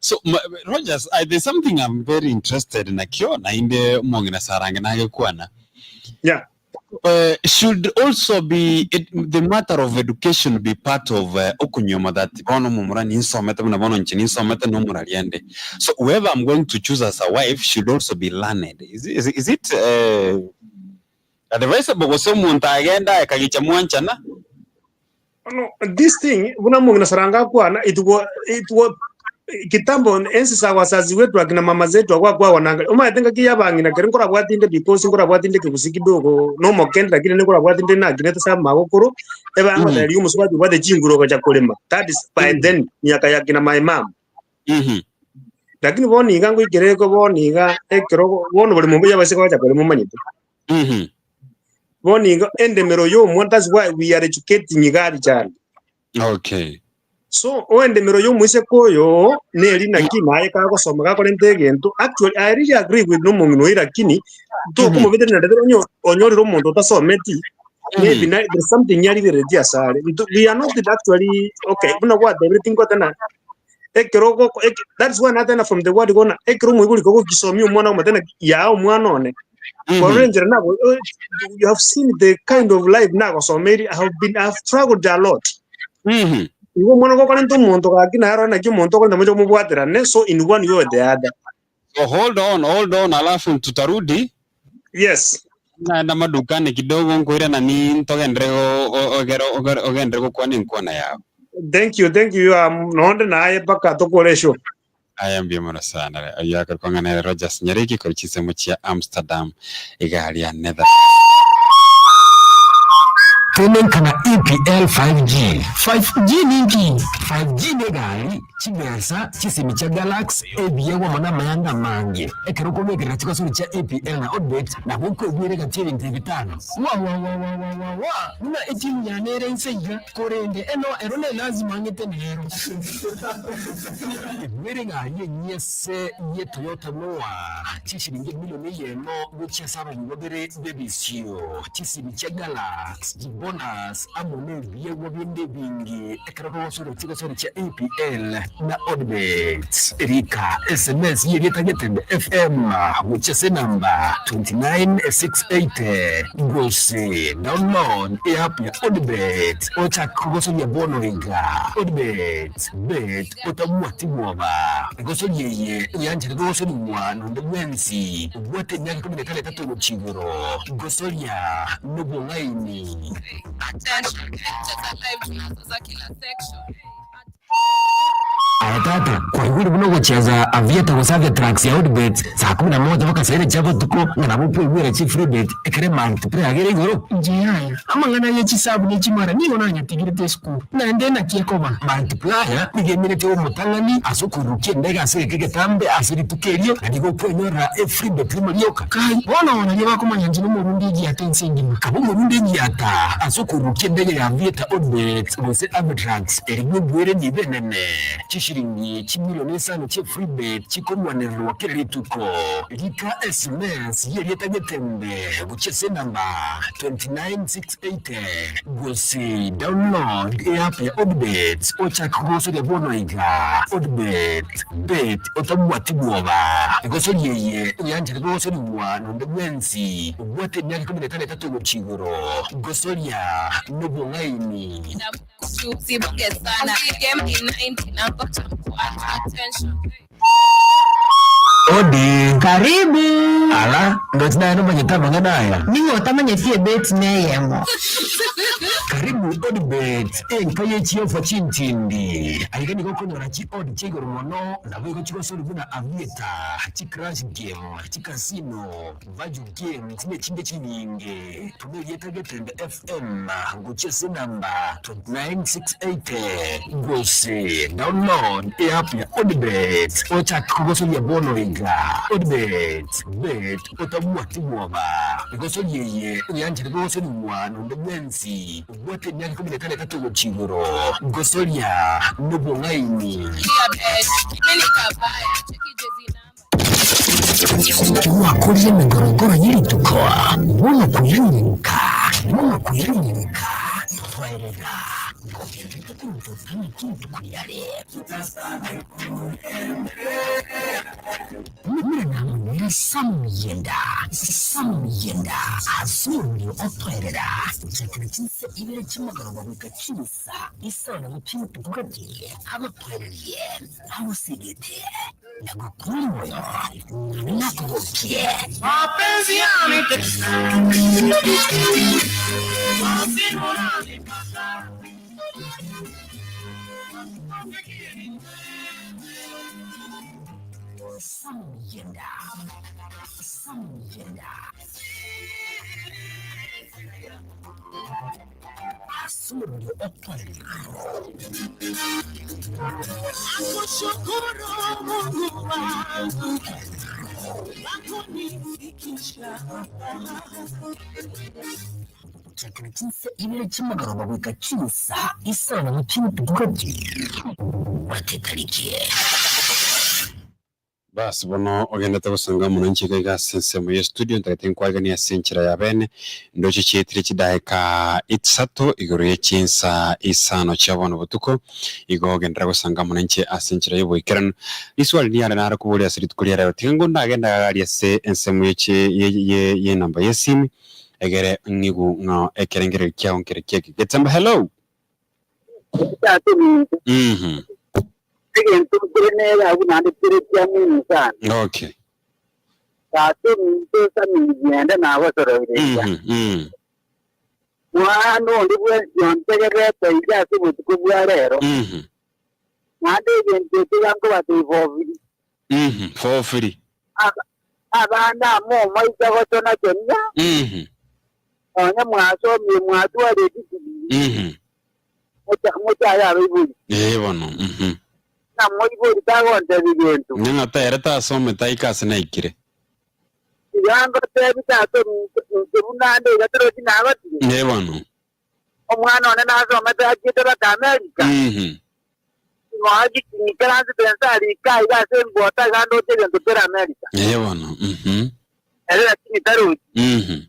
So, ma, Rogers, I, there's something I'm very interested nakio nainde omong'ina Sarange nagekwana. Yeah. Uh, should also be it, the matter of education be part of uh, okunyoma that bono omomura ninsomete buna bono inche ninsomete nomorari ande so whoever I'm going to choose as a wife should also be learned is, is, is it uh, advisable gose omonto agenda akagicha mwanchana No, this thing buna omong'ina Saranga akwana it wa, it wa, kitambo ensi za wazazi wetu akina mama zetu agwo akwagonanga omanyete ngaki ya abang'ina kere nkorabwati inde because nkorabwati inde ekegusii kidogo na omokende lakini nkorabwati inde nakinete ase amagokoro ebangotereria omosubati obwate chinguru ogocha korema that is by then miaka ya kina my mom Lakini bono iga ngoikerereke bono iga ekero bono bori mombe yabase gocha korema omanyete. Bono iga endemero y'omwana that's why we are educating iga aria child. Okay. So oendemero y'omoiseke oyo neri naki naye kagosoma gakorenta egento actually I really agree with nomong'ina oyo lakini tokomobetereria naende onye onyorire omonto otasometi maybe na there's something yarigereretie asare. Nto we are not actually okay buna gwatebire tingoteba ekero ogoko eke that's why nateba from the word go ng'a ekero omoibori kogokisomia omwana okomotebia ng'a yaa omwana one, korora enchera nago you have seen the kind of life nagosomeiri, I have been I have struggled a lot. Igo omwana gokorenta omonto gaki naye arore naki omonto okorenta moche komobwaterane so in one way or the other. So hold on, hold on alafu tutarudi. Yes. Naenda madukani kidogo nkoirana ni ntogenderere go- o- ogere ogere ogenderere gokwana enkwana yao. Thank you, thank you. Um, nonde naye mpaka tokore eshow. Aya mbuya mono sana re. Oyio akore kong'ana ere Rogers Nyariki korwa chinsemo chia Amsterdam iga aria Netherlands. Tenenka na EPL 5G. 5G ninki? 5G negari, chibesa, chisimi chia Galax, ebiegwa amo namayanga amange. Ekero okobekerera chigosori chia EPL na Odibet, nabo okoigwera egati y'ebinto ebi bitano. Wawawawawawa buna etimu yane ere inse iga, korende eno ero nelazima ng'ete nero. Igwere egari enyia ase ye Toyota Noah, chishilingi emilioni eyemo gochia ase abanywi babere b'ebisio, chisimi chia Galax, chibonus amo nebiegwa binde ebinge ekero togosoria chigosori chia EPL na Odibet. Rika sms y'erieta Getembe FM gochia ase enamba 29680 gose download eapp ya Odibet ochake kogosoria bono iga. Odibet, bet otabwati bwoba. Egosoria eye eyanchete kogosorigwa nonde bwensi obwate emiaka ikomi na etano gochia igoro. Gosoria nobong'aini. Aye tata, kwaigure buna ogocheza Aviator gose Aviatrax ya Odibet saa kumi na moja mpaka saa ine chia botuko ng'a nabo okoigwera chifreebet ekero emultiplier yagere igoro? Inche yaya, amang'ana ye chisabu ne chimara nigo nanyatigirete esukuru, naende naki ekoba? Multiplier nigo emineti omotang'ani ase okorukia endege ase egeka egetambe ase rituko erio, na nigo okwenyorera efreebet rimo rioka. Kai, bono nario bakomanya inche nomorundi egiata ense engima. Kaba omorundi egiata ase okorukia endege ya Aviator Odibet gose Aviatrax. Erio obwere nibe enene, chishilingi chimilioni isano chie freebet chikorwanererwa kera rituko. Rika sms y'erieta Getembe gochia ase enamba 29680 gose download eapp ya Odibet ochake kogosoria bono iga. Odibet, bet otabwati bwoba. Egosoria eye eyanchete kogosorigwa nonde bwensi obwate emiaka ikomi na etano etato gochia igoro. Gosoria nobong'aini. Odi. Karibu! Ala, ndoche naye nomanyete amang'ana aya. Ning'o otamanyeti ebeti neyemo? Karibu Odibet, enka ye chiofa chintindi. Aiga nigo okonyora chiodi chia igoro mono, naboigo chigosori buna Aviator, chicrash game, chicasino, Value games nechinde chinyinge. Tuma erieta Getembe FM gochia ase enamba 29680 gose download eapp ya Odibet ochake kogosoria bono iga. Odibet, bet otabwati bwoba. Egosoria eye eyanchete kogosorigwa nonde bwensi obwate emiaka ikomi na etano etato gochia igoro. Gosoria nobong'aini. Gwakorire emegorogoro ye rituko, bono kweruruka, bono kweruruka, twaerera, ngogenderete koruta otang'aki rituko riare. Muna Samuyenda, Samuyenda, ase omorero otwaerera, gochakera chinsa ibere chi'mogoroba goika chinsa isano chi'obotuko gati, agotwaererie, agosegete. Na gokora omoyo nakogokie. Samuyenda, Samuyenda. Ase omorero otwarire. Gochakera chinsa ibere chi'mogoroba goika chinsa isano chi'obotuko gati, batetarikie. Basi bono ogendete gosanga amo nainche iga iga ase ensemo ye studio, ntagete nkwariganie ase enchera ya bene, ndoche chietire chidaeka isato igoro ye chinsa isano chia bono botuko, igo genderera gosanga amo nainche ase enchera y'oboikeranu. Riswali riane nare koboria ase rituko ria rero, tiga ngondagende agaria ase ensemo ye chi ye ye y'enamba y'esimi, egere ng'igu ng'a ekerengererio kiao nkere kieki. Getsemba hello! Mhm. Egento kere nere naende kere kia muhimu sana. Okay. Tata ominto osamiririe nagosoroire iga. Mhm. Mm. Mwana onde bwensi ontegererete iga ase obotuko bwa rero, Mhm. naende egento eke iga nkobatebia for free. Mhm. For free. Abana amo omoisa gochona chonia, Mhm. Nonya mwasomire mwatwara edigiri, mochaye abaibori. Ee bono. Mhm. Ng'a moibori tagontebia gento. Ng'a ere tasomete aike ase naikire. Tiga ngotebi tata ominto, inche buna ande iga torochi nagotire. Ee bono. Omwana one nasomete achiete baka Amerika. Mhm. Ng'oaki ng'ikaransete ense aria ika iga ase engwota iga ndoche egento kere Amerika. Ee bono. Mhm. Ere lakini tarochi. Mhm.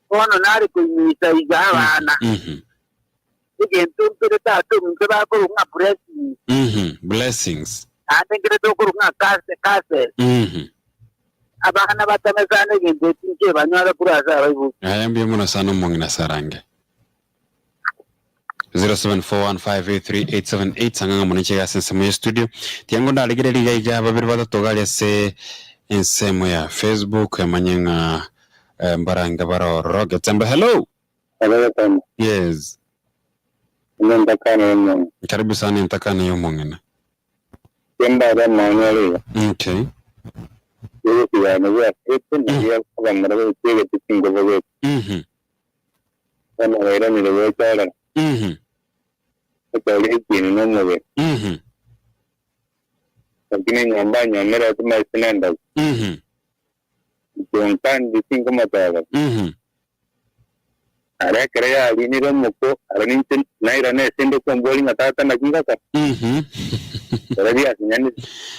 Bono nare koinyisa iga abana. Mhm. Egento nkere tata ominto bakorwa ng'a blessings. Mhm. Blessings. Naende nkere tokorwa ng'a curse, curses. Mhm. Abana batame sana egento eki nkebanyore korwa ase abaibori. Aya mbuya mono sana omong'ina Sarange. 0741583878 sang'ang'a mono inche iga ase ensemo ya studio. Tiango ndaregereria iga iga babere batato iga aria ase ensemo ya Facebook emanye ng'a eh, mbarange bare ororo. Getembe hello. Hello Getembe. Yes. Ine entakana y'omong'ina. Karibu sana entakana y'omong'ina. Kende are amaoni are iga. Okay. Y'ogosigana bw'Afrika na eria abamura bachiegete chingobo gete. Mhm. Bono bairanire gocha ororo. Mhm. Otoria ekieni na omobere. Mhm. Lakini enyomba anyomire ase nendabu. Mhm. Kyonka inche tinkomotebia. Mhm. Aria ekero yarinire omoko, aria ninche nairana ase inde komboria ng'a tata naki ngokora? Mhm. Ekero biasinyanire,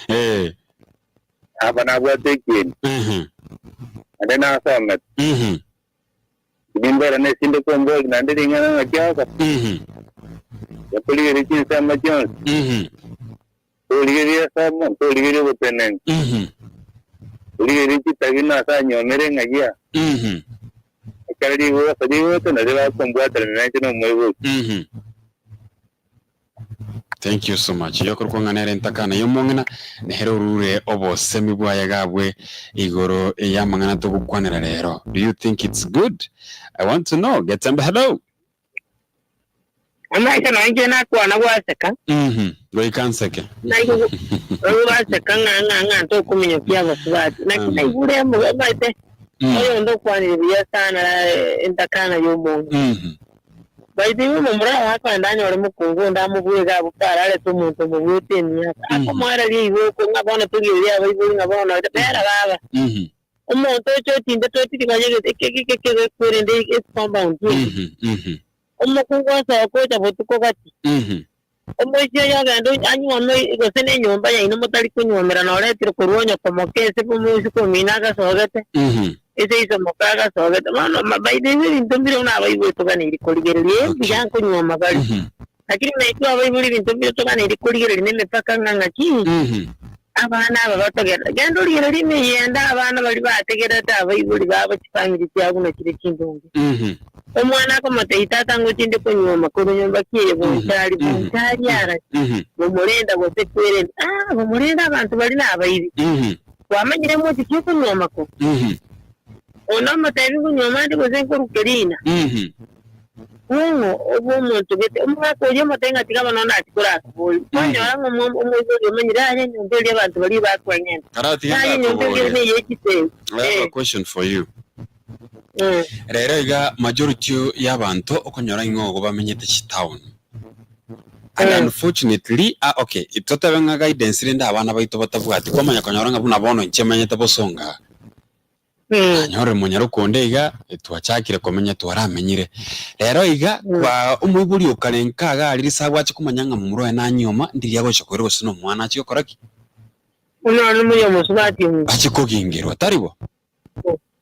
Eh. aba nabwate ekieni, Mhm. naende nasomete. Mhm. Nimbairane ase inde komboria naende ring'ana ng'aki agokora? Mhm. Gatorigereria chinsemo chionsi, Mhm. torigereria esomo, torigereria obotenenku, Mhm. torigereria chitabi na ase anyomire ng'ai aa. Mhm. Ekero rigosa rigocha nario bakombwaterania nainche na omoibori. Mhm. Thank you so much. Yokorokwa ng'a nere entakana y'omong'ina, nere orure obosemi bwaye gabwe igoro y'amang'ana togokwanera rero. Do you think it's good? I want to know. Getembe hello. Amache nonya inche nakwana gwaseka. Mhm. Goika nseke. Naigwa gwaseka ng'a ng'a ng'a ntokominyokia abasubati. Naki naigure omanyete oyonde okwanire buya sana entakana y'omonto. Mhm. By the way omomura oyo akogenda anyore mokungu onde amobue iga abwo kare arete omonto omobuete emiaka. Akomoereria igoko ng'a bono torigereria abaibori ng'a bono bera baba. Mhm. Omonto oche otinde totiri konya egento eke eke eke gekwerende ecompound eye. Mhm. Mhm. Omokungu osoka ocha botuko gati. Mhm. Omoisia oyo ogende anyuome gose na enyomba yaino motari konyuomera na oretire korwa onye komoka ase omoiseke omino agasogete, Mhm. ase iso moka agasogete. Bono ma- by the way ebinto mbire buna abaibori toganeiri korigereria, eh, mbuya nkonyuoma bare. Mhm. Lakini naintwe abaibori ebinto mbire toganeiri korigereria na emepaka ng'a ng'aki, Mhm. abana aba batogerera. Genda origererie emeyendo abana baria bategererete abaibori babo chifamiri chiabo buna chire chindonge. Mhm. Omwana akomotebia, Tata, ngochie inde konyuoma korwa nyomba ki eye? Bonchari, bonchari ara, Mhm. bomorenda gose kwerenda. Ah, bomorenda abanto baria nabaibi. Mhm. Kwamanyire mochie ki okonyuoma ko? Mhm. Onde omotebie, Nkonyuoma ande gose nkoruke riina. Mhm. Bw'ong'o obe omonto gete? Omogaka oria omotebie ng'a tiga bono onde akorakoborie. Kwanyora ng'a omwa- omoibori omanyire aye enyomba eria abanto baria bakweng'enta. Karatiga Aye enyomba eria ndakoboria. neye chisemi. I have a Eh. question for you. Mm. Rero iga majority y'abanto okonyora ing'o ogo bamenyete chitown. And Mm. unfortunately, ah, okay, totebe ng'a guidance rende abana baito batabwati, kwamanya konyora ng'a buna bono inche menyete bosonga aa. Mm. Nanyore monyaroka onde iga, twachakire komenya twaramenyire. Rero iga, Mm. kwa omoibori okare nka iga aria risabu ache komanya ng'a momura oye nanyuoma, ndiria agocha koira gose na omwana achie gokora ki? Buna one omoyia omosubati omuya. Achie kogingerwa, tari bo?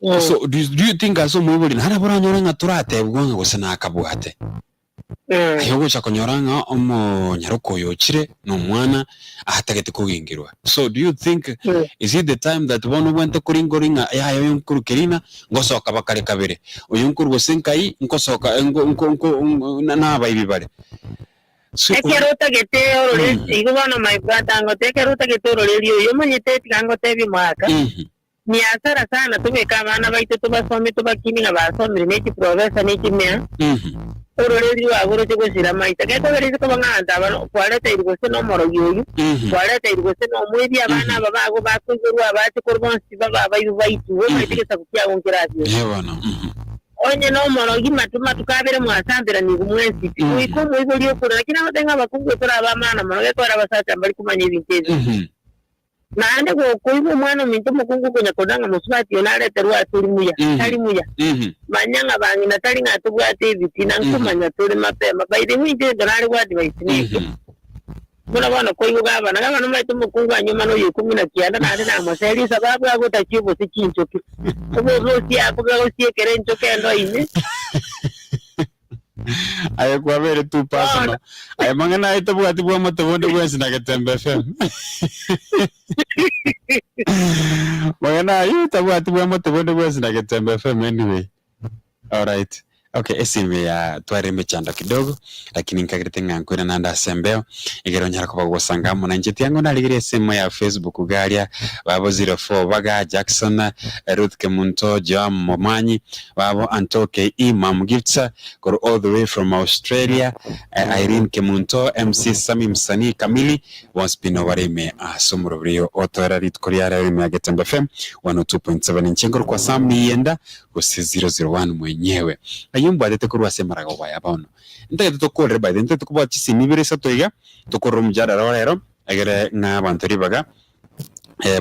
Mm. So do, do you think ase omoibori nare boranyore ng'a toratebigwa ng'a gose nakabwate? Mm. Aye ogocha konyora ng'a omonyaroka oyo ochire nomwana atagete kogingerwa. So do you think Mm. is it the time that bono obwenerete koringori ng'a yaya oyo nkoru kerina ngosoka bakare kabere, oyo nkoru gose nkai nkosoka nko nko nko na nabaibi bare. So Ekero otagete orore Mm. igo bono my brother ngote ekero otagete ororeria oyo omanyete tiga ngotebie omogaka Mhm. Ni hasara sana tobeke abana baito tobasomie tobakinie ng'a basomire ne chiprofesa ne chimea, ororeri rwabo roche gosira amaita. Gekogera ase koba ng'a abanto aba kwareteirwe gose nomorogi oyio, kwareteirwe gose nomoibi, abana aba bago bakoiborwa abache korwa bonsi babe abaibi baitwe, omanyete egesaku kiago nkerabioke. Onye nomorogi matu matuko abere mwasamberanigwe mwensi pi, goika omoibori okure. Naki nagotebi ng'a abakungu ekero abamana mono, gekogera abasacha mbari komanya ebinto ebi. Naende gokoigwa omwana ominto omokungu okonya korora ng'a mosubati oyo nareterwe ase ori muya, tari muya, manya ng'a bang'ina tari ng'a tobwate ebitina, nkomanya tore mapema. By the way, inche egento nare go advise neke, buna bono koigwa gavana, gavana omanyete omokungu anyuomane oyo ikomi na kianda naende namoseria esababu agotachia obose chinchoki, obobe osie akobe gosiekera enchoki endo ime. Aye kwabeire too personal. Aye mang'ana aye tabwati bw'amato bonde bwensi na Getembe FM. Mang'ana aye tabwati bw'amato bonde bwensi na Getembe FM anyway. Alright. Okay, esime ya tware emechando kidogo lakini nkagerete ng'a nkoira nande ase embeo egere onyare koba gosanga amo nainche tiango narigerie esemo ya Facebook garia babo 04 baga Jackson Ruth Kemunto Joam Momanyi babo Anto KE Mum Gifts korwa all the way from Australia Irene Kemunto MC Sammy Msanii Kamili bonsi pi nigo bare ime ase omorobrio otoera rituko ria rero ime ya Getembe FM 102.7 inche nkorokwa Sam Miyenda gose 001 mwenyewe ayio mbwatete korwa ase emaragoba aya bono ntagete tokorere by the way ntagete kobwata chisimi ibere isato iga tokorere omojadala o rero egere ng'a abanto ribaga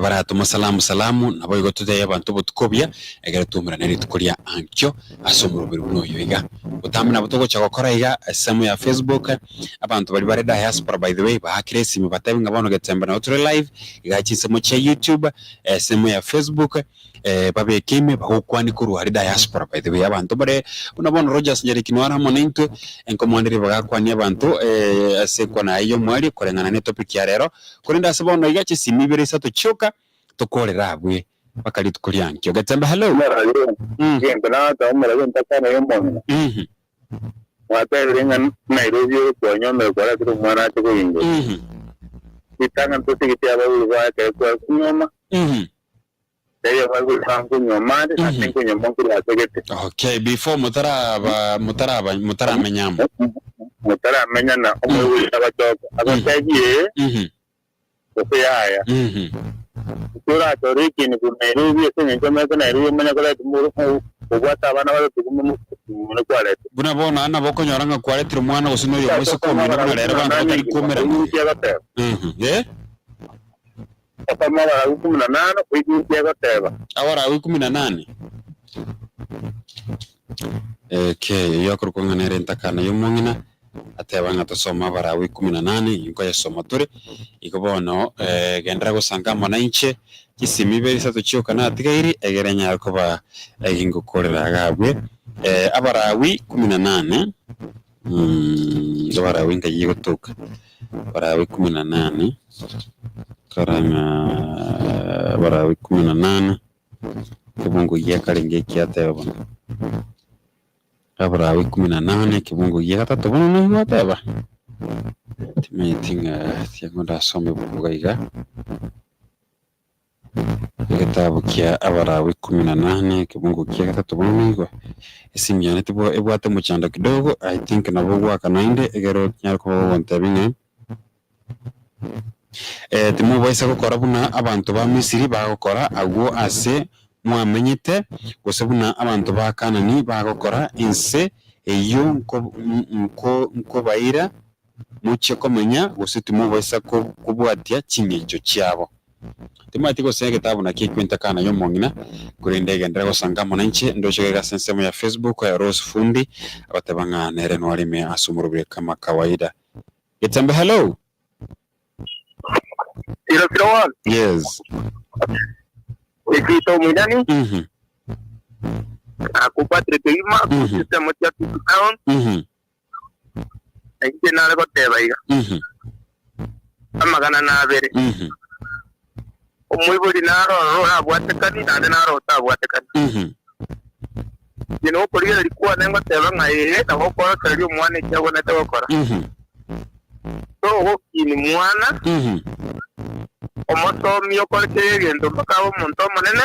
baratoma salamu salamu, naboigo totebie abanto obotuko obuya, ekero twaumerana rituko ria ankio ase omoroberi buna oyo iga. Botambe nabo togocha gokora iga esemo ya Facebook, abanto baria bare diaspora by the way baakire esimi batebe ng'a bono Getembe nabo tore live, iga chinsemo chia YouTube, esemo ya Facebook, babeke ime bagokwanie korwa aria diaspora by the way abanto bare buna bono Rogers Nyariki noare amo naintwe, nkomwanderia bagakwanie abanto ase ekwana eye y'omwaria koreng'ana ne etopic ya rero. Korende ase bono iga chisimi ibere isato chioka tokorera abwe mpaka rituko riankio. Getembe hello. Mm. Egento nagoteba omorabia ntakana y'omong'ina. Mhm. Mwatebire ng'a Nairobi ore kwanyomire kwaretire omwana ache koyingora. Mhm. Ritang'ani tosigete abaibori baye ekero kware konyuoma. Mhm. Erio abaibori baye nkonyuoma ande, naende nkonyuoma nkorwa ase gete. Okay, before motaraba motaraba motaramenya amo. Motaramenyana, omoibori tabachoka, agotebi ee, Mhm. gose yaya. Mhm. Inki orachore ekieni korwa Nairobi ase eng'encho omanyete Nairobi omanye koreta omoro obwate abana batato kumbe mono kwarete. Buna bono aa nabo okonyora ng'a kwaretire omwana gose noyo omoiseke omino buna rero abanto batari kwomerana. Mhm. Eh? Osome Abalawi ikomi na nane, oigwe inki egoteba. Abalawi ikomi na nane. Okay, eyio akorokwa ng'a nere entakana y'omong'ina, ateba ng'a tosome Abalawi ikomi na nane, eyio nkoyesoma tore. Igo bono genderera gosanga amo nainche, chisimi ibere isato chioka natigaire, egere nyare koba egingokorera iga abwe. Abalawi ikomi na nane, Abalawi nkai egotoka, Abalawi ikomi na nane. Kora ng'a Abalawi ikomi na nane, ekebungo gia kare ngeki ateba bono. Abalawi ikomi na nane, ekebungo gia gatato bono naki gwateba? Timanyeti ng'a tiango ndasome ebuku iga iga. Egetabu kia Abalawi ikomi na nane, ekebungo kia gatato bono nigo esimi yane tibwa ebwate omochando kidogo, I think nabo ogoaka naende ekero onyare koba ogontebia ng'a timobaisa gokora buna abanto ba Misiri bagokora agwo ase mwamenyete, gose buna abanto ba Kanani bagokora ense eyio nko nko nkobaira mochie komenya, gose timobaisa kobwatia ching'encho chiabo. Timanyeti gose egetabu nakio ekio entakana y'omong'ina, korende egenderere gosanga amo nainche, ndoche gaiga ase ensemo ya Facebook ya Rose Fundi, agoteba ng'a nere noarime ase omorobire kama kawaida. Getembe hello! 001 Yes. Ekito omoinani Mhm. ako Patrick Ima Mhm. system chia Kisii Town Mhm. Inche nare goteba iga, amagana nabere, omoibori naro ororo orabwatekani, naende naro otabwatekani. Inche nokorigereria kwane ngoteba ng'a ee, nabo okoorokereria omwana eki abwenerete gokora. Togokini mwana, omosomi okore kera egento mpaka abe omonto omonene.